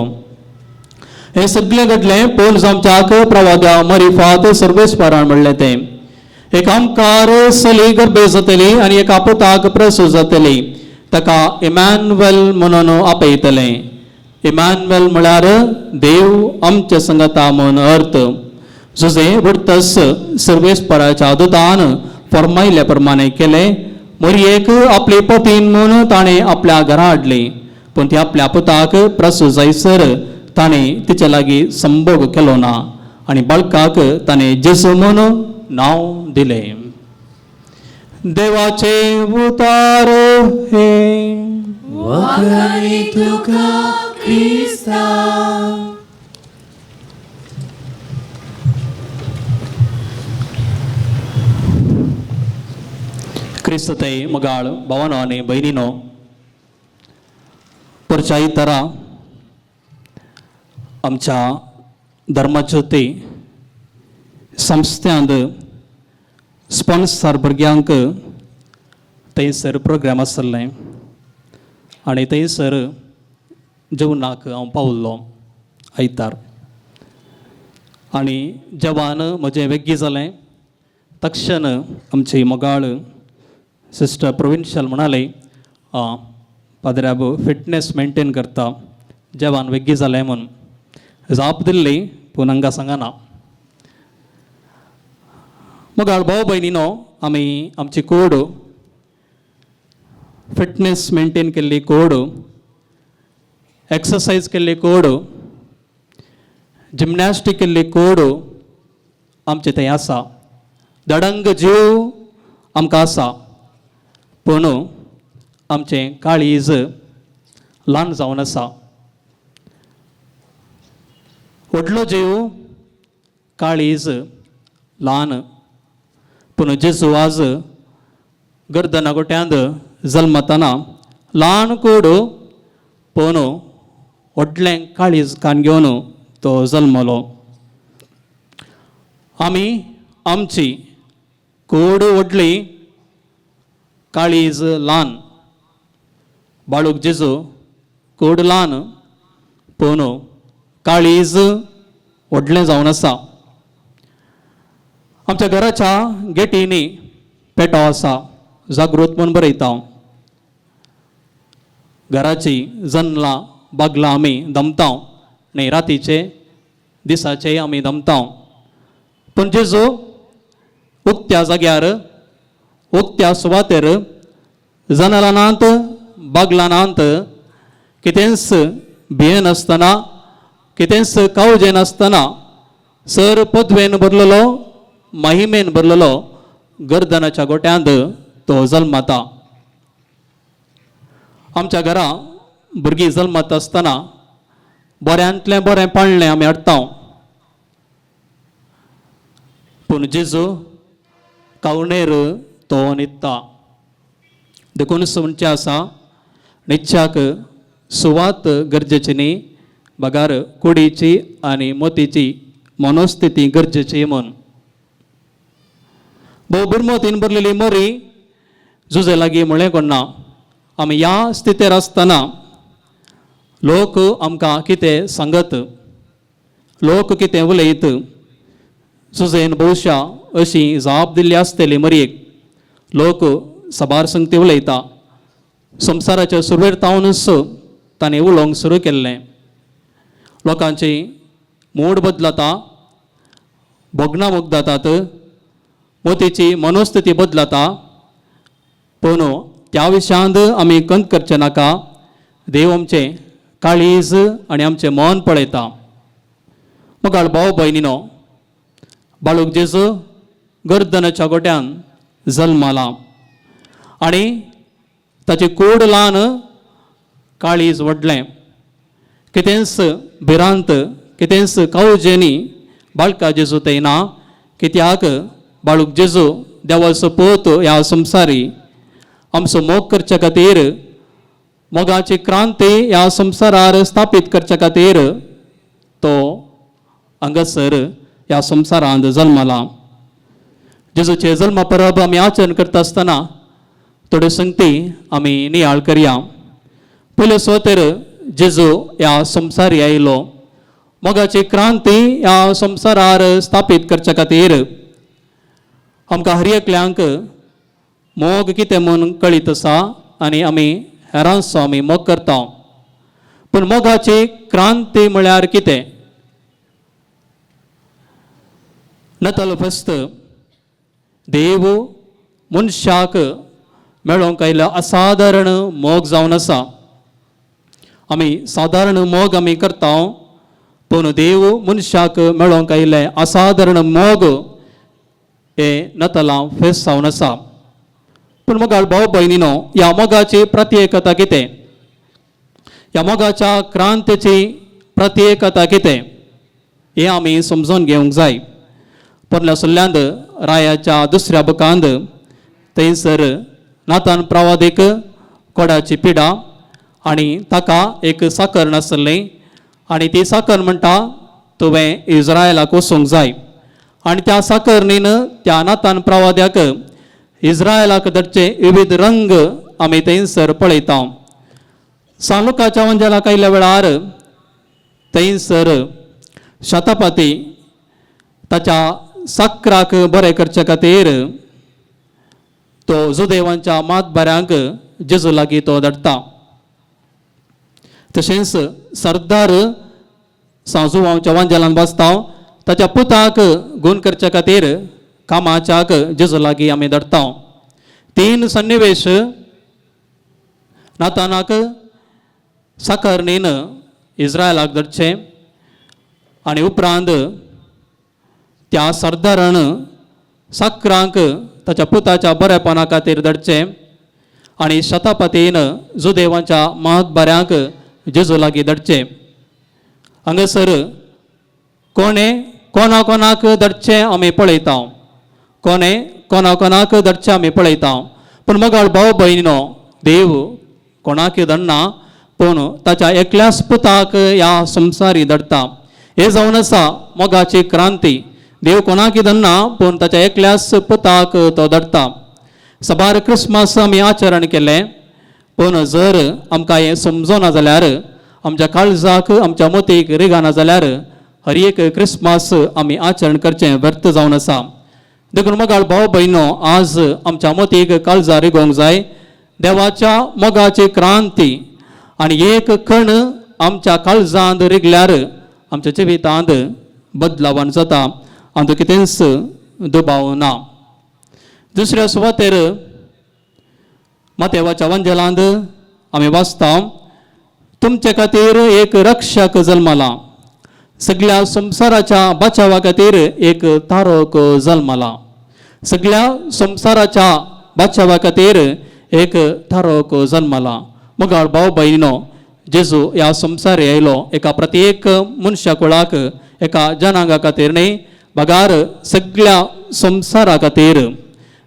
हें सगळें घडलें पूण आमच्याक प्रवाद्या मरिफात सर्वेस्परान म्हणलें तें. एक आमकार चली गर्भे जातली आनी एका पुताक प्रसूत जातली, ताका इमॅन्युएल म्हणून आपयतलें. इमॅन्युएल म्हळ्यार देव आमच्या संगता म्हूण अर्थ. जुजे बुडतस सर्वेस्पराच्या दुतान फर्मायल्या प्रमाणे केलें. मरयेक आपली पतीन म्हूण ताणें आपल्या घरा हाडली, पूण ती आपल्या पुताक प्रसूत जायसर ताणें तिचे लागीं संभोग केलो ना आनी बाळकाक ताणें जेजू म्हूण नांव दिलें. देवाचे उतार हे वाखाणी तुका क्रिस्ता. क्रिस्त ते मगाळ भावानो आनी भयणीनो, परच्या तरा आमच्या धर्माज्योती संस्थ्यांत स्पॉन्सर भुरग्यांक थंयसर प्रोग्राम आसलें आनी थंयसर जेवणाक हांव पावल्लो आयतार. आनी जेवण म्हजें वेग्गी जालें तक्षण आमची मोगाळ सिस्टर प्रोविन्शियल म्हणाले, पाद्र्याब फिटनेस मेंटेन करता, जेवण वेग्गी जालें म्हूण. जाप दिल्ली पूण हांगा सांगना. मोगाळ भाव भयणीनो, आमी आमची कोड फिटनेस मेंटेन केल्ली कोड, एक्सरसायज केल्ली कोड, जिमनॅस्टीक केल्ली कोड आमचे थंय आसा. दडंग जीव आमकां आसा, पूण आमचें काळीज ल्हान जावन आसा. व्हडलो जीव काळीज ल्हान, पूण जेजू आज गर्दना गोट्यांत जल्मतना ल्हान कोड पूण व्हडलें काळीज कान घेवन तो जल्मलो. आमी आमची कोड व्हडली काळीज ल्हान. बाळूक जेजू कोड ल्हान पूण काळीज व्हडलें जावन आसा. आमच्या घराच्या गेटींनी पेटो आसा, जागृत म्हूण बरयता. घराची जनलां बागलां आमी दमता, न्ही रातीचे दिसाचे आमी दमता. पूण जेजू उक्त्या जाग्यार उक्त्या सुवातेर जनलानांत बागलानांत कितेंच भियेनासतना कितेंच कावजेनासतना सर पदवेन भरलेलो महिमेन भरलेलो गर्दनाच्या गोट्यांत तो जल्मता. आमच्या घरा भुरगीं जल्मता आसतना बऱ्यांतलें बरें पाळणें आमी हाडटा, पूण जेजू कावणेर तो न्हिदता. देखून म्हणचें आसा, न्हिदच्याक सुवात गरजेची न्ही, बगार कुडीची आनी मोतीची मनोस्थिती गरजेची म्हूण. भोव बुरमोतीन भरलेली मोरी जुजे लागीं म्हळें कोण ना. आमी ह्या स्थितीर आसतना लोक आमकां कितें सांगत, लोक कितें उलयत, सुजेन भोवशा अशी जाप दिल्ली आसतली मरयेक. लोक साबार संगती उलयता. संवसाराच्या सुरवेर तावनूच ताणें उलोवंक सुरू केल्लें. लोकांची मूड बदलता, भोगणां मुगदातात, मोतीची मनोस्थिती बदलता. पूण त्या विशयांत आमी कंत करचें नाका. देव आमचें काळीज आनी आमचें मन पळयता. मोगाळ भाव भयणीनो, बाळूक जेजू गर्दनाच्या गोट्यान जल्माला आनी ताची कूड ल्हान, काळीज व्हडलें. कितेंच भिरांत कितेंच कावजेनी बाळका जेजू थंय ना, कित्याक बाळूक जेजू देवाचो पूत ह्या संवसारी आमचो मोग करच्या खातीर, मोगाची क्रांती ह्या संवसारार स्थापीत करच्या खातीर तो हांगासर ह्या संवसारांत जल्मला. जेजूचे जल्मा परब आमी आचरण करता आसतना थोड्यो संगती आमी नियाळ करया. पयले सुवातेर जेजू ह्या संवसारी आयलो मोगाची क्रांती ह्या संवसारार स्थापीत करच्या खातीर. आमकां हर एकल्यांक मोग कितें म्हूण कळीत आसा आनी आमी हेरांचो आमी मोग करता. पूण मोगाची क्रांती म्हळ्यार कितें? नतल फस्त देव मनशाक मेळोवंक आयिल्लो असाधारण मोग जावन आसा. आमी सादारण मोग आमी करता, पूण देव मनशाक मेळोवंक आयिल्लें असाधारण मोग हे नतलां फेस्त जावन आसा. पूण मोगाळ भाव भयणीनो, ह्या मोगाची प्रत्येकता कितें? ह्या मोगाच्या क्रांतीची प्रत्येकता कितें हें आमी समजून घेवंक जाय. पोरण्या सल्ल्यांत रायाच्या दुसऱ्या बुकांत थंयसर नातान प्रवादीक कोडाची पिडा आनी ताका एक साकर नासलें आनी ती साकर म्हणटा तुवें इज्रायलाक वचूंक जाय. आनी त्या साकरणीन त्या नातान प्रवाद्याक इज्रायलाक धरचे विविध रंग आमी थंयसर पळयता. सालुकाच्या वंजलाक आयिल्ल्या वेळार थंयसर शतपती ताच्या साकराक बरें करचे खातीर तो जुदेवांच्या मातबाऱ्यांक जेजू लागीं तो धाडटा. तशेंच सरदार साजुवांच्या वांजेलान बसता ताच्या पुताक गुण करचे खातीर कामाच्याक जेजू लागीं आमी धाडटा. तीन सन्निवेश नातानाक साकरणीन इज्रायलाक धाडचें आनी उपरांत त्या सरदारान साकरांक ताच्या पुताच्या बरेपणा खातीर धाडचें आनी शतापतीन जुदेवांच्या महातबाऱ्यांक जेजू लागीं धाडचें. हांगासर कोणें कोणा कोणाक धाडचें आमी पळयता, कोणें कोणा कोणाक धाडचें आमी पळयता. पूण मोगाळ भाव भयणीनो, देव कोणाक धाडना, पूण ताच्या एकल्याच पुताक ह्या संवसारी धाडटा. हें जावन आसा मोगाची क्रांती. देव कोणाकी धन्ना पूण ताच्या एकल्याच पुताक तो धाडटा. सबार क्रिसमस आमी आचरण केलें पूण जर आमकां हें समजोना जाल्यार आमच्या काळजाक आमच्या मोतीक रिगाना जाल्यार हर एक क्रिसमस आमी आचरण करचें व्यर्थ जावन आसा. देखून मोगाळ भाव भयणो आज आमच्या मोतीक काळजा रिगोवंक जाय देवाच्या मोगाची क्रांती आनी एक कण आमच्या काळजांत रिगल्यार आमच्या जिवितांत बदलावान जाता आमचो कितेंच दुबाव ना. दुसऱ्या सुवातेर मातेवाच्या वंजलांत आमी वाचता तुमचे खातीर एक रक्षक जल्मला, सगळ्या संवसाराच्या बचावा खातीर एक तारक जल्मला, सगळ्या संवसाराच्या बचावा खातीर एक तारक जल्मला. मोगाळ भाव भयणीनो जेजू ह्या संवसार आयलो एका प्रत्येक मनशा कुळाक एका जनांगा खातीर न्ही बगार सगळ्या संवसारा खातीर.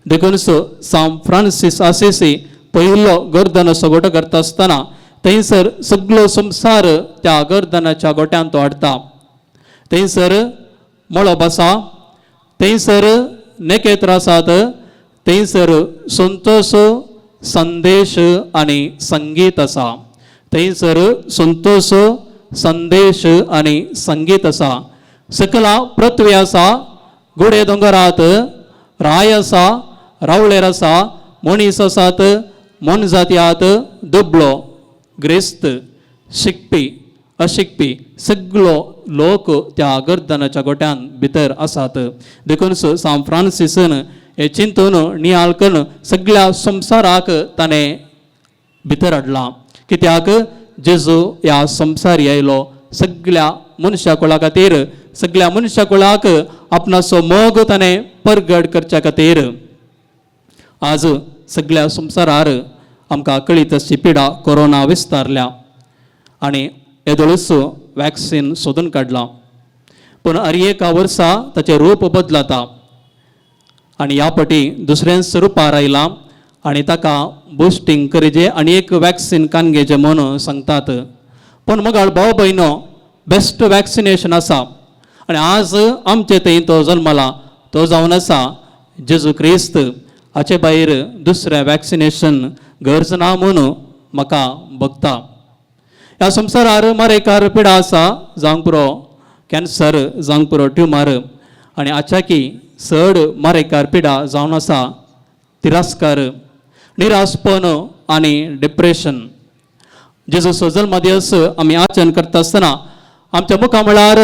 देखून सांत फ्रांसीस आसिसी पयलो गर्दनाचो गोटो करता आसतना थंयसर सगळो संवसार त्या गर्दनाच्या गोट्यांत तो हाडटा. थंयसर मळब आसा, थंयसर नखेत्र आसात, थंयसर संतोष संदेश आनी संगीत आसा, थंयसर संतोष संदेश आनी संगीत आसा. सकला पृथ्वी आसा, गुडे दोंगरात राय आसा, रावळेर आसा, मनीस आसात, मोनजाती आहात, दुबळो ग्रेस्त शिकपी अशिकपी सगळो लोक त्या गर्दनाच्या गोट्यान भितर आसात. देखून सांत फ्रांसीसन हें चिंतून नियाळ करून सगळ्या संवसाराक ताणें भितर हाडला. कित्याक जेजू ह्या संवसारी आयलो सगळ्या मनशा कुळा खातीर, सगळ्या मनशा कुळाक आपणाचो मोग ताणें परगट करच्या खातीर. आज सगळ्या संवसारार आमकां कळीत आसची पिडा कोरोना विस्तारल्या आनी येदोळूच वॅक्सीन सोदून काडलां पूण हर एका वर्सा ताचें रूप बदलता आनी ह्या फावटी दुसरेंच रुपार आयलां आनी ताका बुस्टींग करचें आनी एक वॅक्सीन कान घेवचें म्हूण सांगतात. पूण मोगाळ भाव भयणो बेस्ट वॅक्सिनेशन आसा आनी आज आमचे थंय तो जल्मला तो जावन आसा जेजू क्रिस्त. हाचे भायर दुसरें वॅक्सिनेशन गरज ना म्हूण म्हाका भोगता. ह्या संवसारार मारेकार पिडा आसा, जावंक पुरो कॅन्सर, जावंक पुरो ट्युमर आनी आचाकी चड मारेकार पिडा जावन आसा तिरस्कार, निराशपण आनी डिप्रेशन. जेजूचो जल्मदिवस आमी आचरण करता आसतना आमच्या मुखामळार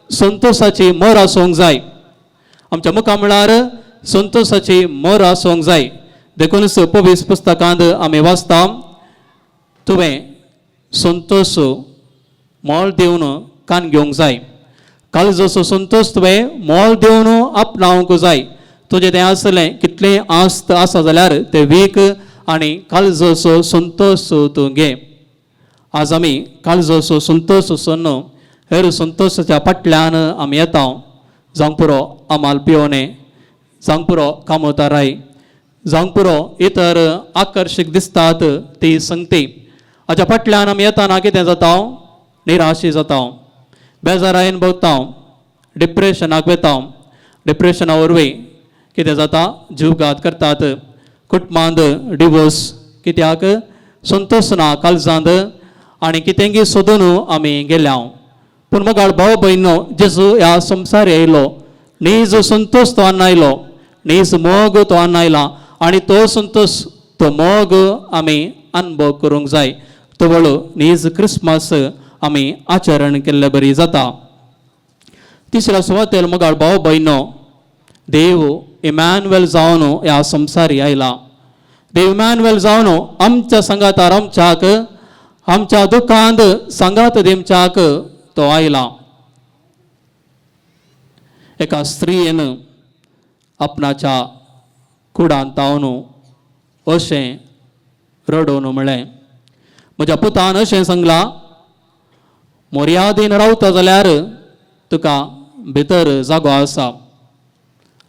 संतोशाची मोर आसूंक जाय, आमच्या मुखामळार संतोशाची मोर आसूंक जाय. देखूनच पवित्र पुस्तकांत आमी वाचता तुवें संतोष मोल दिवन कान घेवंक जाय, काळजाचो संतोष तुवें मोल दिवन आपणावंक जाय. तुजें तें आसलें कितलें आस्त आसा जाल्यार तें वीक आनी काळजाचो संतोष तूं घे. आज आमी काळजाचो संतोष सोडून हेर संतोषाच्या फाटल्यान आमी येता. जावंक पुरो अमाल पियोने, जावंक पुरो कामोताराय, जावंक पुरो इतर आकर्शीक दिसतात ती संगती. हाच्या फाटल्यान आमी येताना कितें जाता, निराशी जाता, बेजारायेन भोगता, डिप्रेशनाक वता. डिप्रेशना वरवीं कितें जाता, जीवघात करतात, कुटुंबांत डिवोर्स, कित्याक संतोष ना काळजांत आनी कितेंगी सोदून आमी गेल्या. पूण मोगाळ भाव भयणो जेजू ह्या संवसार आयलो, नीज संतोष तो आयलो, नीज मोग तो आयला आनी तो संतोष तो मोग आमी अनुभव करूंक जाय. तवळ नीज क्रिसमस आमी आचरण केल्ले बरी जाता. तिसऱ्या सुवातेर मोगाळ भाव भयणो देव इमॅन्युएल जावन ह्या संवसारी आयला. देव इमॅन्युएल जावन आमच्या सांगातार आमच्याक आमच्या दुखांत सांगात दिवच्याक तो आयला. एका स्त्रियेन आपणाच्या कुडांत तावन अशें रडोवन म्हळें, म्हज्या पुतान अशें सांगलां, मोर्यादीन रावता जाल्यार तुका भितर जागो आसा,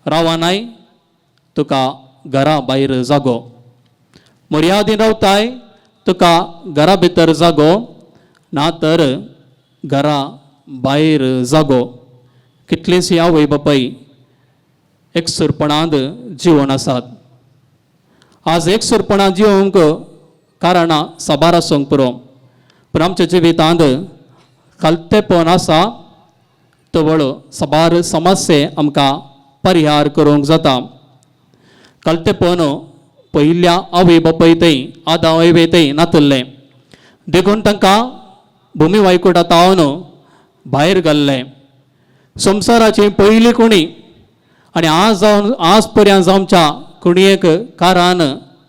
रावनाय तुका घरा भायर जागो, मोर्यादीन रावताय तुका घरा भितर जागो, ना तर घरा भायर जागो. कितलींशी आवय बापाय एकसुरपणांत जिवन आसात. आज एकसुरपणांत जिवंक कारणां साबार आसूंक पुरो, पूण आमच्या जिवितांत खालतेपण आसा तवळ साबार समस्ये आमकां परिहार करूंक जाता. खालतेपण पयल्या आवय बापाय थंय आदां आवय थंय नातल्लें, देखून तांकां भुमी वायकुटा तावन भायर घाल्लें. संवसाराची पयली कोणी आनी आज जावन आज पर्यंत आमच्या कुणयेक कारान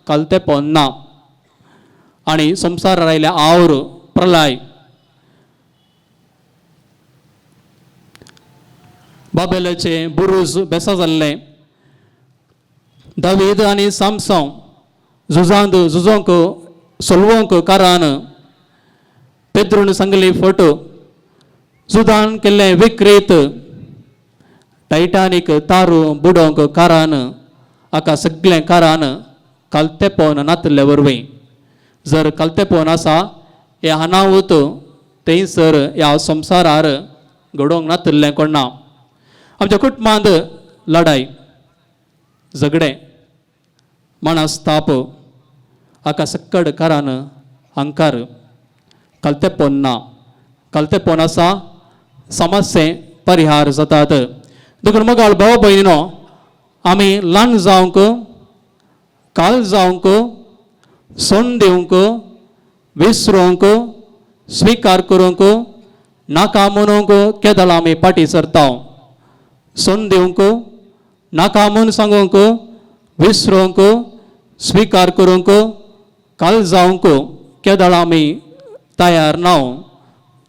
खालतेपण ना आनी संवसारार आयल्या our प्रलय. बाबेलाचे बुरूज बेसा जाल्ले. दावीद आनी सामसांव झुजांत झुजोंक सोलवोंक कारान पेद्रून सांगली फोटो जुदान केल्लें विक्रेत टायटानीक तारू बुडोवंक कारान हाका सगळें कारान खालतेपण नातल्ले वरवीं. जर खालतेपण आसा हें अनावत थंयसर ह्या संवसारार घडोवंक नातल्लें कोण ना. आमच्या कुटुंबांत लडाय, झगडें, मनस्ताप हाका सक्कड कारान अहंकार खालतेपण ना. खालतेपण आसा समस्ये परिहार जातात. देखून मोगाळ भाव भयणीनो, आमी ल्हान जावंक, काल जावंक, सोंड दिवंक, विसरूंक, स्विकार करूंक, नाका म्हणूंक केदळ आमी फाटीं सरता. सोंड दिवंक, नाका म्हूण सांगूंक, विसरूंक, स्विकार करूंक, काल जावंक केदळ आमी तयार ना.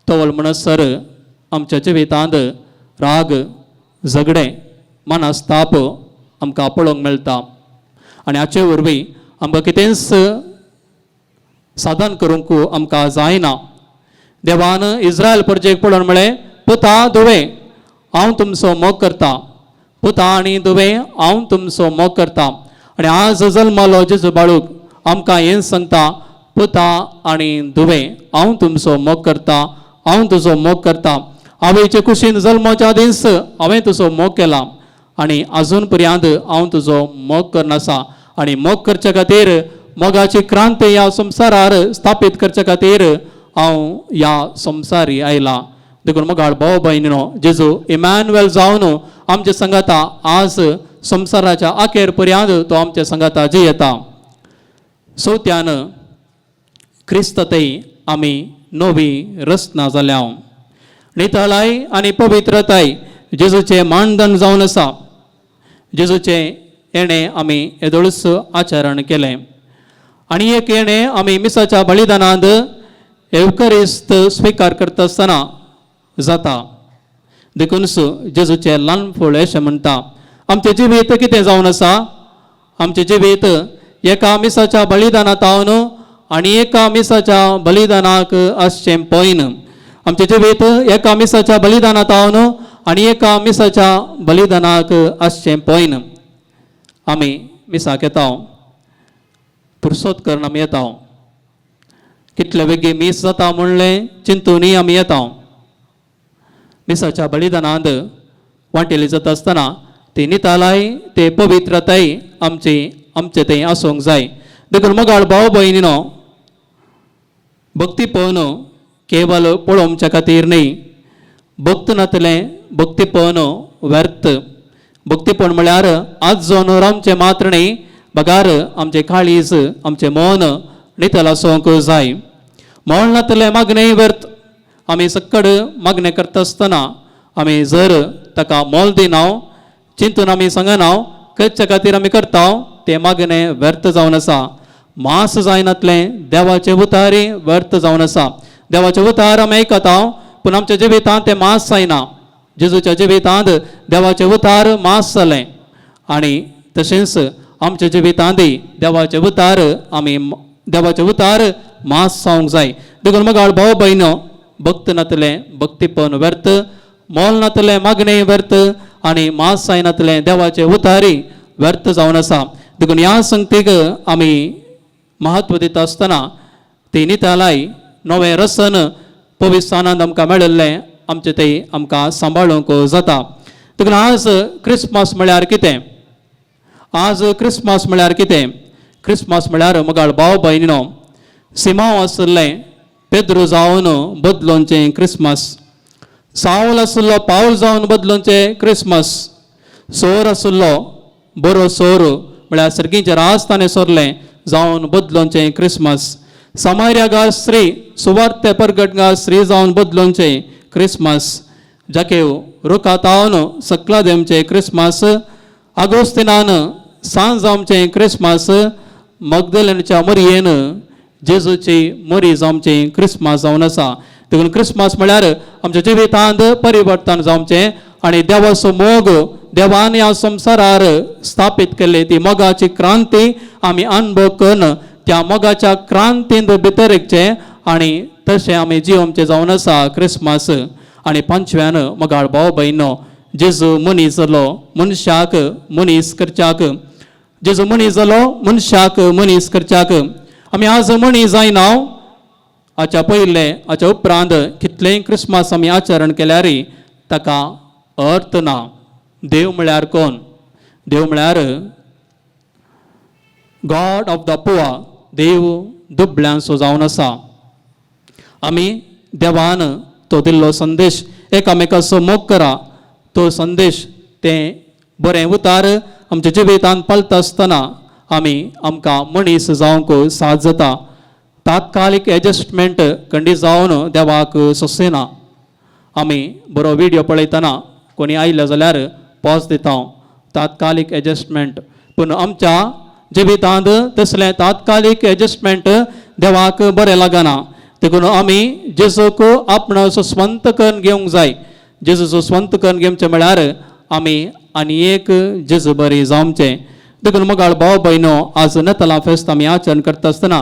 तवळ म्हणसर आमच्या जिवितांत राग, झगडें, मनस्ताप आमकां पळोवंक मेळटा आनी हाचे वरवीं आमकां कितेंच साधन करूंक आमकां जायना. देवान इस्रायल परजेक पळोवन म्हळें, पुता धुवे हांव तुमचो मोग करता, पुता आनी धुवे हांव तुमचो मोग करता. आनी आज जल्मालो जेजू बाळूक आमकां हें सांगता, पुता आनी धुवे हांव तुमचो मोग करता, हांव तुजो मोग करता. आवयचे कुशीन जल्माच्या दीस हांवें तुजो मोग केला आनी आजून पर्यंत हांव तुजो मोग करनासा. आनी मोग करचे खातीर मोगाची क्रांती ह्या संवसारार स्थापीत करचे खातीर हांव ह्या संवसारी आयला. देखून मोगाळ भाव भयणीनो, जेजू इमॅन्युएल जावन आमचे सांगाता आज संवसाराच्या अखेर पर्यंत तो आमच्या सांगाता जियेता. चवथ्यान क्रिस्ततय आमी नवी रचना जाल्या. नितळाय आनी पवित्रताय जेजूचें मानधन जावन आसा. जेजूचें येणें आमी येदोळूच आचरण केलें आनी एक येणें आमी मिसाच्या बलिदानांत एवकरिस्त स्विकार करता आसतना जाता. देखूनच जेजूचें ल्हान फळ अशें म्हणटा. आमचें जिवीत कितें जावन आसा? आमचें जिवीत एका मिसाच्या बलिदानांत हांव आनी एका मिसाच्या बलिदानाक आसचें पळयन. आमचें जिवीत एका मिसाच्या बलिदानांत हांव आनी एका मिसाच्या बलिदानाक आसचें पळयन. आमी मिसाक येता, पुरसोत करून आमी येता, कितले बेगीन मीस जाता म्हणलें चिंतूनय आमी येता. मिसाच्या बलिदानांत वांटेली जाता आसतना ती नितालाय, ते पवित्रताय आमची आमचे थंय आसूंक जाय. देखून मोगाळ भाव भयणीनो, भक्तीपण केवल पळोवच्या खातीर न्हय. भक्त नातलें भक्तीपण व्यर्थ. भक्तीपण म्हळ्यार आज जावन रावचें मात्र न्हय, बगार आमचें काळीज, आमचें मन नितळ आसूंक जाय. मोल नातलें मागणें व्यर्थ. आमी सक्कड मागणें करता आसतना आमी जर ताका मोल दिना, चिंतून आमी सांगना करचे खातीर आमी करता, तें मागणें व्यर्थ जावन आसा. मास जायनातलें देवाचें उतारी व्यर्थ जावन आसा. देवाचें उतार आमी आयकता पूण आमच्या जिवितांत तें मास जायना. जेजूच्या जिवितांत देवाचें उतार मास जालें आनी तशेंच आमच्या जिवितांतय देवाचें उतार आमी देवाचें उतार मास जावंक जाय. देखून मोगाळ भाव भयणो, भक्त नातलें भक्तीपण व्यर्थ, मोल नातलें मागणें व्यर्थ आनी मास जायनातलें देवाचें उतारी व्यर्थ जावन आसा. देखून ह्या संगतीक आमी महत्व दिता आसतना ती नितळाय नवें रसन पवित्र आनंद आमकां मेळिल्लें आमचें तें आमकां सांबाळूंक जाता. देखून आज क्रिसमस म्हळ्यार कितें? आज क्रिसमस म्हळ्यार कितें? क्रिसमस म्हळ्यार मगाळ भाव भयणीनो, सिमांव आशिल्लें पेद्रू जावन बदलोवचें क्रिसमस, सावल आशिल्लो पावल जावन बदलोवचें क्रिसमस, सोर आशिल्लो बरो सोर म्हळ्यार सर्गीचें राज ताणें सोरलें जावन बदलोवचें क्रिसमस, समार्या स्त्री सुवार्ते परगटगा स्त्री जावन बदलोवचें क्रिसमस, जाकेव रुखातावन सकला देमचें क्रिसमस, आगोस्तिनान सांज जावचें क्रिसमस, मगदलेनाच्या मरयेन जेजूची मरी जावचें क्रिसमस जावन आसा. देखून क्रिसमस म्हळ्यार आमच्या जिवितांत परिवर्तन जावचें आनी देवाचो मोग देवान ह्या संवसारार स्थापीत केल्ली ती मोगाची क्रांती आमी अनुभव करून त्या मोगाच्या क्रांतींत भितर रिगचें आनी तशें आमी जियोमचें जावन आसा क्रिसमस. आनी पांचव्यान मोगाळ भाव भयणो, जेजू मनीस जालो मनशाक मनीस करच्याक, जेजू मनीस जालो मनशाक मनीस करच्याक. आमी आज मनीस जायना, हाच्या पयलें हाच्या उपरांत कितलेंय क्रिसमस आमी आचरण केल्यार ताका अर्थ ना. देव म्हळ्यार कोण? देव म्हळ्यार गॉड ऑफ the poor, देव दुबळ्यांचो जावन आसा. आमी देवान तो दिल्लो संदेश एकामेकाचो मोग करा, तो संदेश तें बरें उतार आमच्या जिवितांत पालता आसतना आमी आमकां मनीस जावंक साथ जाता. तात्कालीक एडजस्टमेंट खंडीत जावन देवाक सोंसेना. आमी बरो विडियो पळयतना कोणी आयलो जाल्यार पॉज दिता, तात्कालीक एडजस्टमेंट. पूण आमच्या जिवितांत तसलें तात्कालीक एडजस्टमेंट देवाक बरें लागना. देखून आमी जेजूक आपणाचो स्वंत करून घेवंक जाय. जेजूचो स्वंत करून घेवचें म्हळ्यार आमी आनी एक जेजू बरी जावचें. देखून मोगाळ भाव भयणो, आज नतालां फेस्त आमी आचरण करता आसतना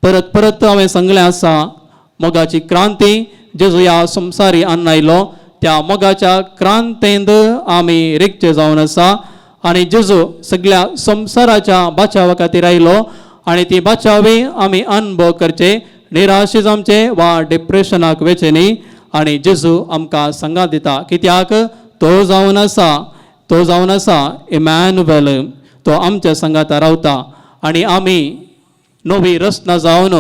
परत परत हांवें सांगलें आसा, मोगाची क्रांती जेजू ह्या संवसारी अन्न आयलो त्या मोगाच्या क्रांतींत आमी रिगचे जावन आसा आनी जेजू सगळ्या संवसाराच्या बाचावा खातीर आयलो आनी ती बाचावी आमी अनुभव करचे, निराशे जावचे वा डिप्रेशनाक वचचे न्ही. आनी जेजू आमकां सांगात दिता कित्याक तो जावन आसा, तो जावन आसा इमॅन्युएल, तो आमच्या सांगाता रावता आनी आमी नवी रचना जावन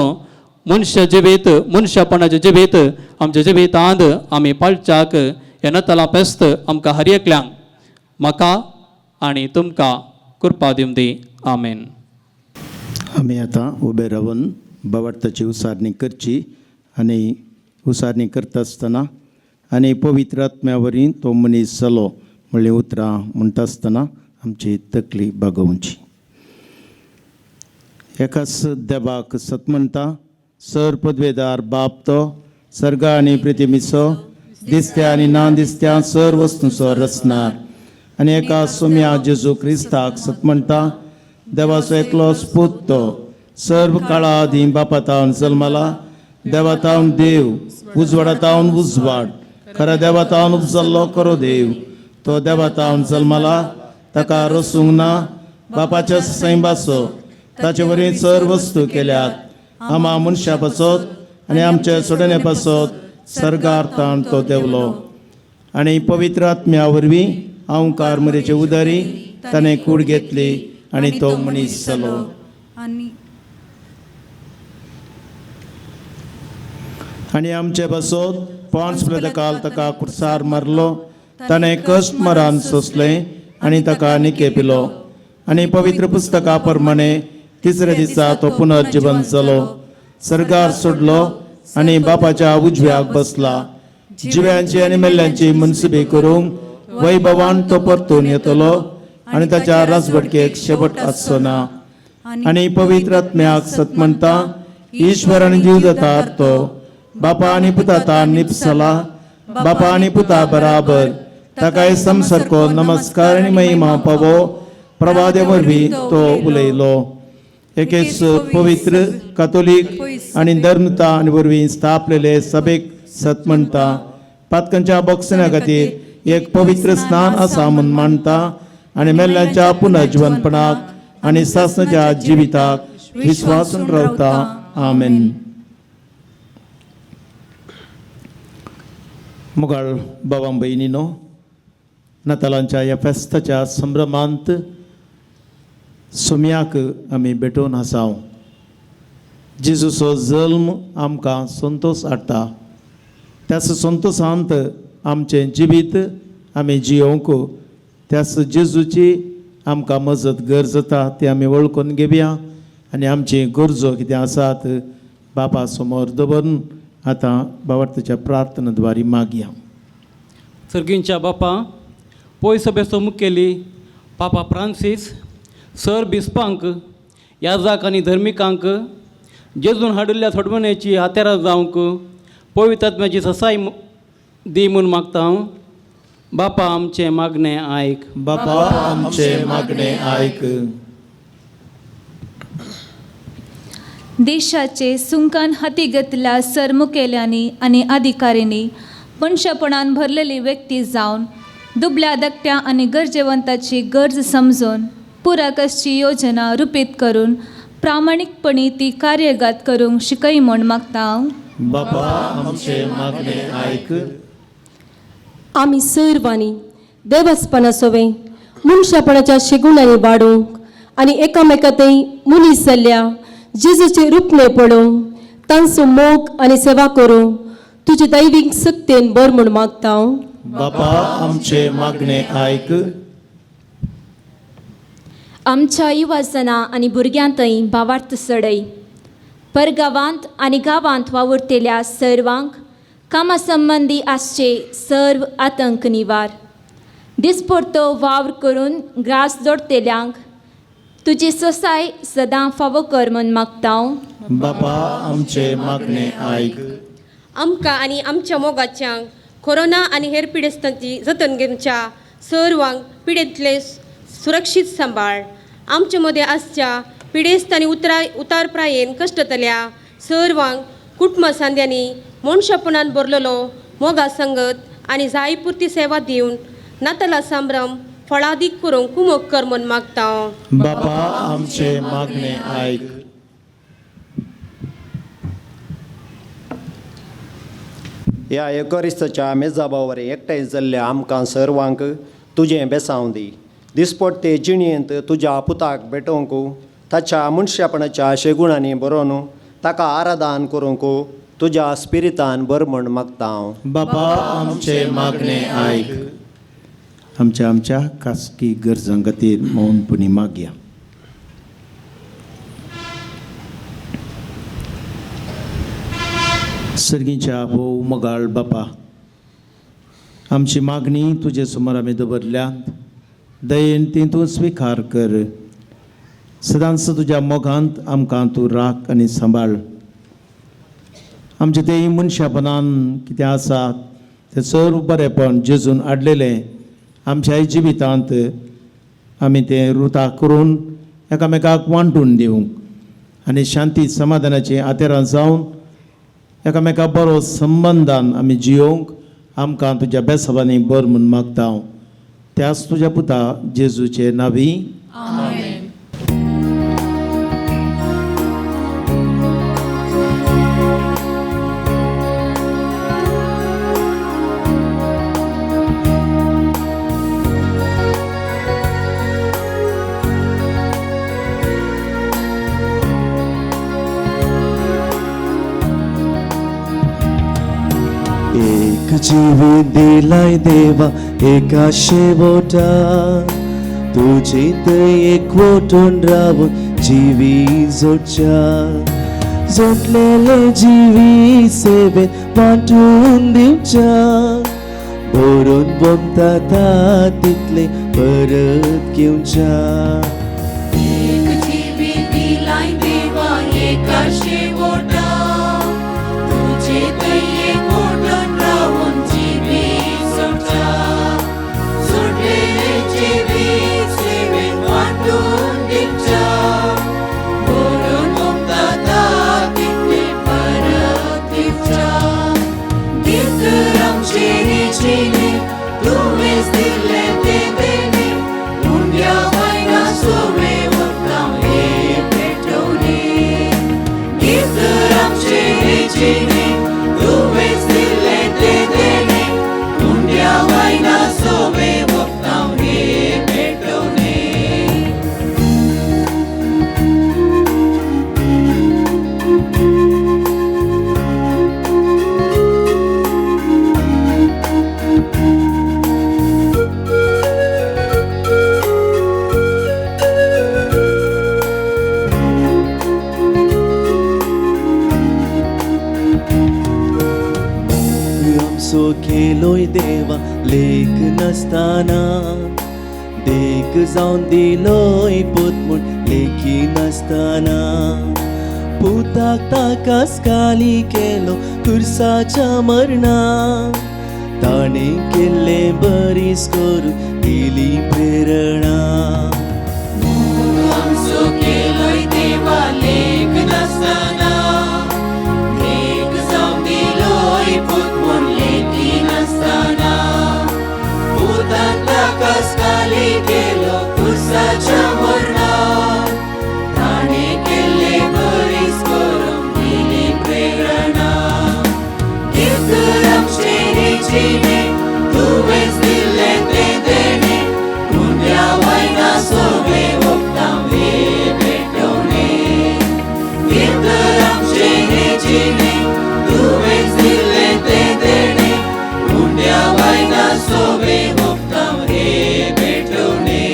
मनशा जिवीत मनशापणाचें जिवीत आमच्या जिवितांत आमी पाळच्याक ह्या नतालां फेस्त आमकां हर एकल्यांक, म्हाका आनी तुमकां कृपा दिवं दी. आमेन. आमी आतां उबे रावन भावार्थाची उसारणी करची आनी उसारणी करता आसतना आनी पवित्र आत्म्या वरवीं तो मनीस जालो म्हणलीं उतरां म्हणटा आसतना आमची तकली बागोवची. एकाच देवाक सत म्हणटा, सर पदवेदार बाप तो सर्गा आनी प्रितिमीचो दिसत्या आनी ना दिसत्या सर वस्तूंचो रचणार, आनी एका सोम्या जेजू क्रिस्ताक सत म्हणटा, देवाचो एकलो पूत तो सर्व काळा आदीं बापातावन जल्मला, देवातावन देव, उजवाडातावन उजवाड, खऱ्या देवातावन उपजल्लो खरो देव, तो देवातावन जल्मला, ताका रसूंक ना, बापाच्या सैंबाचो, ताचे वरवीं चड वस्तू केल्यात, आमा मनशा पासत आनी आमच्या सोडणे पासत सर्गार ताण तो देवलो, आनी पवित्र आत्म्या वरवीं हांवकार मरेचे उदारी ताणें कूड घेतली आनी तो मनीस जालो. आनी आमचे पासत 5 काल ताका कुर्सार मारलो, ताणें कश्ट मरान सोंसलें आनी ताका निके पिलो, आनी पवित्र पुस्तका प्रमाणे तिसऱ्या दिसा तो पुनर्जिवन जालो, सर्गार सोडलो आनी बापाच्या उजव्याक बसला, जिव्यांची आनी मेल्ल्यांची मनसुबी करूंक वैभवान तो परतून येतलो आनी ताच्या राजवटकेक शेवट आसचो ना. आनी पवित्र आत्म्याक सत म्हणटा, ईश्वर आनी जीव जाता तो बापा आनी पुता निपसला, बापा आनी पुता बराबर ताकाय समसारको नमस्कार आनी महिमा पावो प्रभादे वरवीं तो उलयलो. एकेच पवित्र कातोलीक आनी धर्मता आनी वरवीं स्थापलेले सभेक सत म्हणटा, पातकांच्या बोक्सण्या खातीर एक पवित्र स्नान आसा म्हूण मानता आनी मेल्ल्यांच्या पुनर्जिवनपणाक आनी सासणाच्या जिविताक विस्वासून रावता. आमेन. मुगाळ बाबा भयणीनो, नातालांच्या ह्या फेस्ताच्या संभ्रमांत सोम्याक आमी भेटोवन आसा. जेजूचो जल्म आमकां संतोश हाडटा. त्याच संतोशांत आमचें जिवीत आमी जियोवंक त्याच जेजूची आमकां मजत गरज जाता ती आमी वळखून घेवया आनी आमची गरजो कितें आसात बापा समोर दवरून आतां बाबार्थाच्या प्रार्थना द्वारी मागया. सर्गींच्या बापा पयस सभेचो मुखेली पापा फ्रांसीस सर बिस्पांक याजाक आनी धर्मिकांक जेजून हाडिल्ल्या थोडमण्याची हातेरां जावंक पवित्र आत्म्याची ससाय दी म्हूण मागता हांव. बापा आमचें मागणें आयक. बापा आमचें मागणें आयक. देशाचे सुंकान हाती घेतल्या सर मुखेल्यांनी आनी अधिकाऱ्यांनी मनशापणान भरलेली व्यक्ती जावन दुबल्या धाकट्या आनी गरजेवंताची गरज समजून पुराकसची योजना रुपीत करून प्रामाणीकपणी ती कार्यगत करूंक शिकय म्हूण मागता हांव. बापा आमचें मागणें आयक. आमी सर्वांनी देवस्पणा सोवे मनशापणाच्या शेगुणांनी वाडोवंक आनी एकामेका थंय मनीस जाल्ल्या जेजूचे रुपणे पळोवंक तांचो मोग आनी सेवा करूंक तुजे दैवीक सक्तेन बर म्हूण मागता हांव. बापा आमचें मागणें आयक. आमच्या युवाजना आनी भुरग्यां थंय भावार्थ चडय. परगांवांत आनी गांवांत वावुरतल्या सर्वांक कामा संबंदी आसचे सर्व आतंक निवार. दिसपडतो वावर करून ग्रास जोडटेल्यांक तुजी सोसाय सदां फावो कर म्हूण मागता हांव. बापा आमचें मागणें आयक. आमकां आनी आमच्या मोगाच्यांक कोरोना आनी हेर पिडेस्तांची जतन घेवच्या सर्वांक पिडेंतले सुरक्षीत सांबाळ. आमचे मदें आसच्या पिडेस्त आनी उतार प्रायेन कश्टतल्या सर्वांक कुटुंब सांद्यांनी मनशापणान भरलेलो मोगा संगत आनी जायपुरती सेवा दिवन नाताला संभ्रम फळादीक करूंक कुमक कर म्हूण मागता हांव. बापा आमचें मागणें आयक. ह्या एकोरिस्ताच्या मेजाबावर एकठांय जाल्ल्या आमकां सर्वांक तुजें बेसांव दी. दिसपडते जिणेंत तुज्या पुताक भेटोवंक ताच्या मनशापणाच्या शेगुणांनी बरोवन ताका आराधन करूंक तुज्या स्पिरितान बर म्हूण मागता हांव. बापा आमचें मागणें आयक. आमच्या आमच्या खासगी गरजां खातीर मौनपणी मागया. सर्गीच्या भोव मोगाळ बापा, आमची मागणी तुजे समोर आमी दवरल्या, दयेन ती तूं स्विकार कर. सदांच तुज्या मोगांत आमकां तूं राख आनी सांबाळ. आमचें तें मनशापणान कितें आसा तें सर्व बरेंपण जेजून हाडलेलें आमच्या जिवितांत आमी तें रुता करून एकामेकाक वांटून दिवंक आनी शांती समाधानाची आतेरां जावन एकामेका बरो संबंदान आमी जियोवंक आमकां तुज्या बेसाबांनी बर म्हूण मागता हांव. त्याच तुज्या पुता जेजूचे नांवी. एक जीवी दिलाय देवा एका शेवटा तुझे एकवटून रावून जीवी जोडच्या जोडलेले जीवी सेवेत वांटून दिवच्या भरून बोमता तितले परत घेवच्या. एक जीवी दिलाय देवा एका शेवटा तुझे एकवटून रावून जीवी जोडच्या जोडलेले जीवी सेवेत वांटून दिवच्या भरून बोमता तितले परत दिवच्या. दितर आमचे रिजीने तुवेंच दिल्लें तें देणे उंड्या वायना. आमचो केलोय देवा लेख नासतना, देख जावन दिलोय पूत म्हूण लेखी नासतना. पुताक ताकास काली केलो खुर्साच्या मरणा, ताणें केल्लें बरीस करून दिली प्रेरणा. आमचो केलोय देवा लेख नासतना, देख जावन दिलोय पूत म्हूण लेखी नासतना. पुतान ताकास काली केलो खुर्साच्या मरणा, ताणें केल्लें बरीस करून दिली प्रेरणा. कीर्तन आमचें हें जिणें तुवेंच दिल्लें तें देणें, उंड्या वायना सोबें ओंपता हे भेटवणें. कीर्तन आमचें हें जिणें तुवेंच दिल्लें तें देणें, उंड्या वायना सोबें ओंपता हे भेटवणें.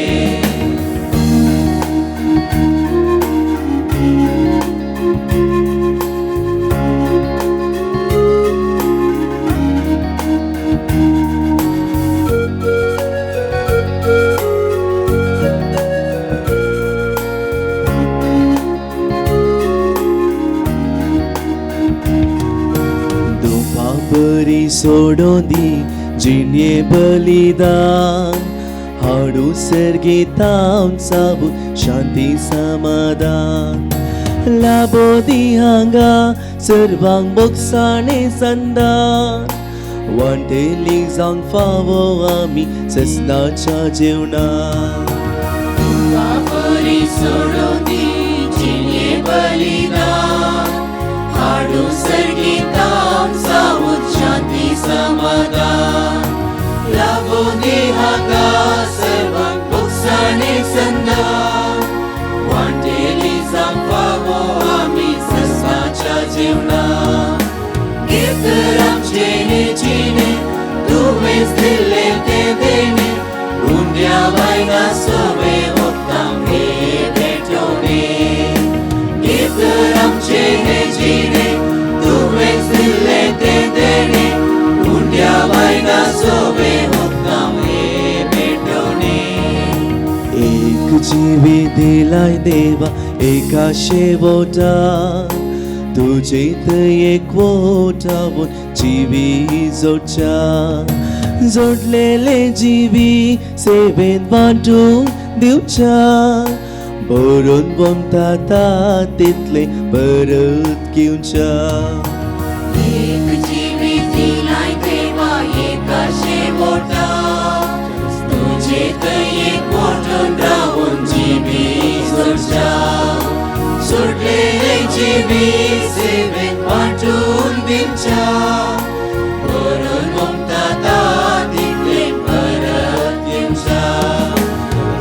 बरी सोडून दी जिणे बलिदान, हाडू सर्गीतां साबू शांती समाधान. लाबो दी हांगा सर्वांक बोगसाणे संदान, वांटेली जावंक फावो आमी ससनाच्या जेवणान. बरी सोडून दी जिणे बलिदान, हाडू सर्गीतां सावूत शांती समाधान. लाभो दी हांगा सर्वांक बोगसाणे संदान, वांटेली जावंक फावो आमी ससनाच्या जेवणान. कीर्तन आमचें हें जिणें तुवेंच दिल्लें तें देणें, उंड्या वायना सोबें ओंपता हे भेटवणें. कीर्तन आमचें हें जिणें तुवेंच दिल्लें तें देणें, उंड्या वायना सोबें ओंपता हे भेटवणें. एक जिवी दिलाय देवा एका शेवटा, तुजे थंय एकवटावन जिवी जोडच्या. जोडलेले जिवी सेवेन वांटून दिवच्या, बरोवन वमता तितलें परत घेवच्या. एक जिवी दिलाय देवा एका शेवटा, तुजे थंय एकवटून रावून जिवी जोडच्या. सोडलेले जिवी सेवेन वांटून दिवच्या, बरोवन वमता तितलें परत घेवच्या.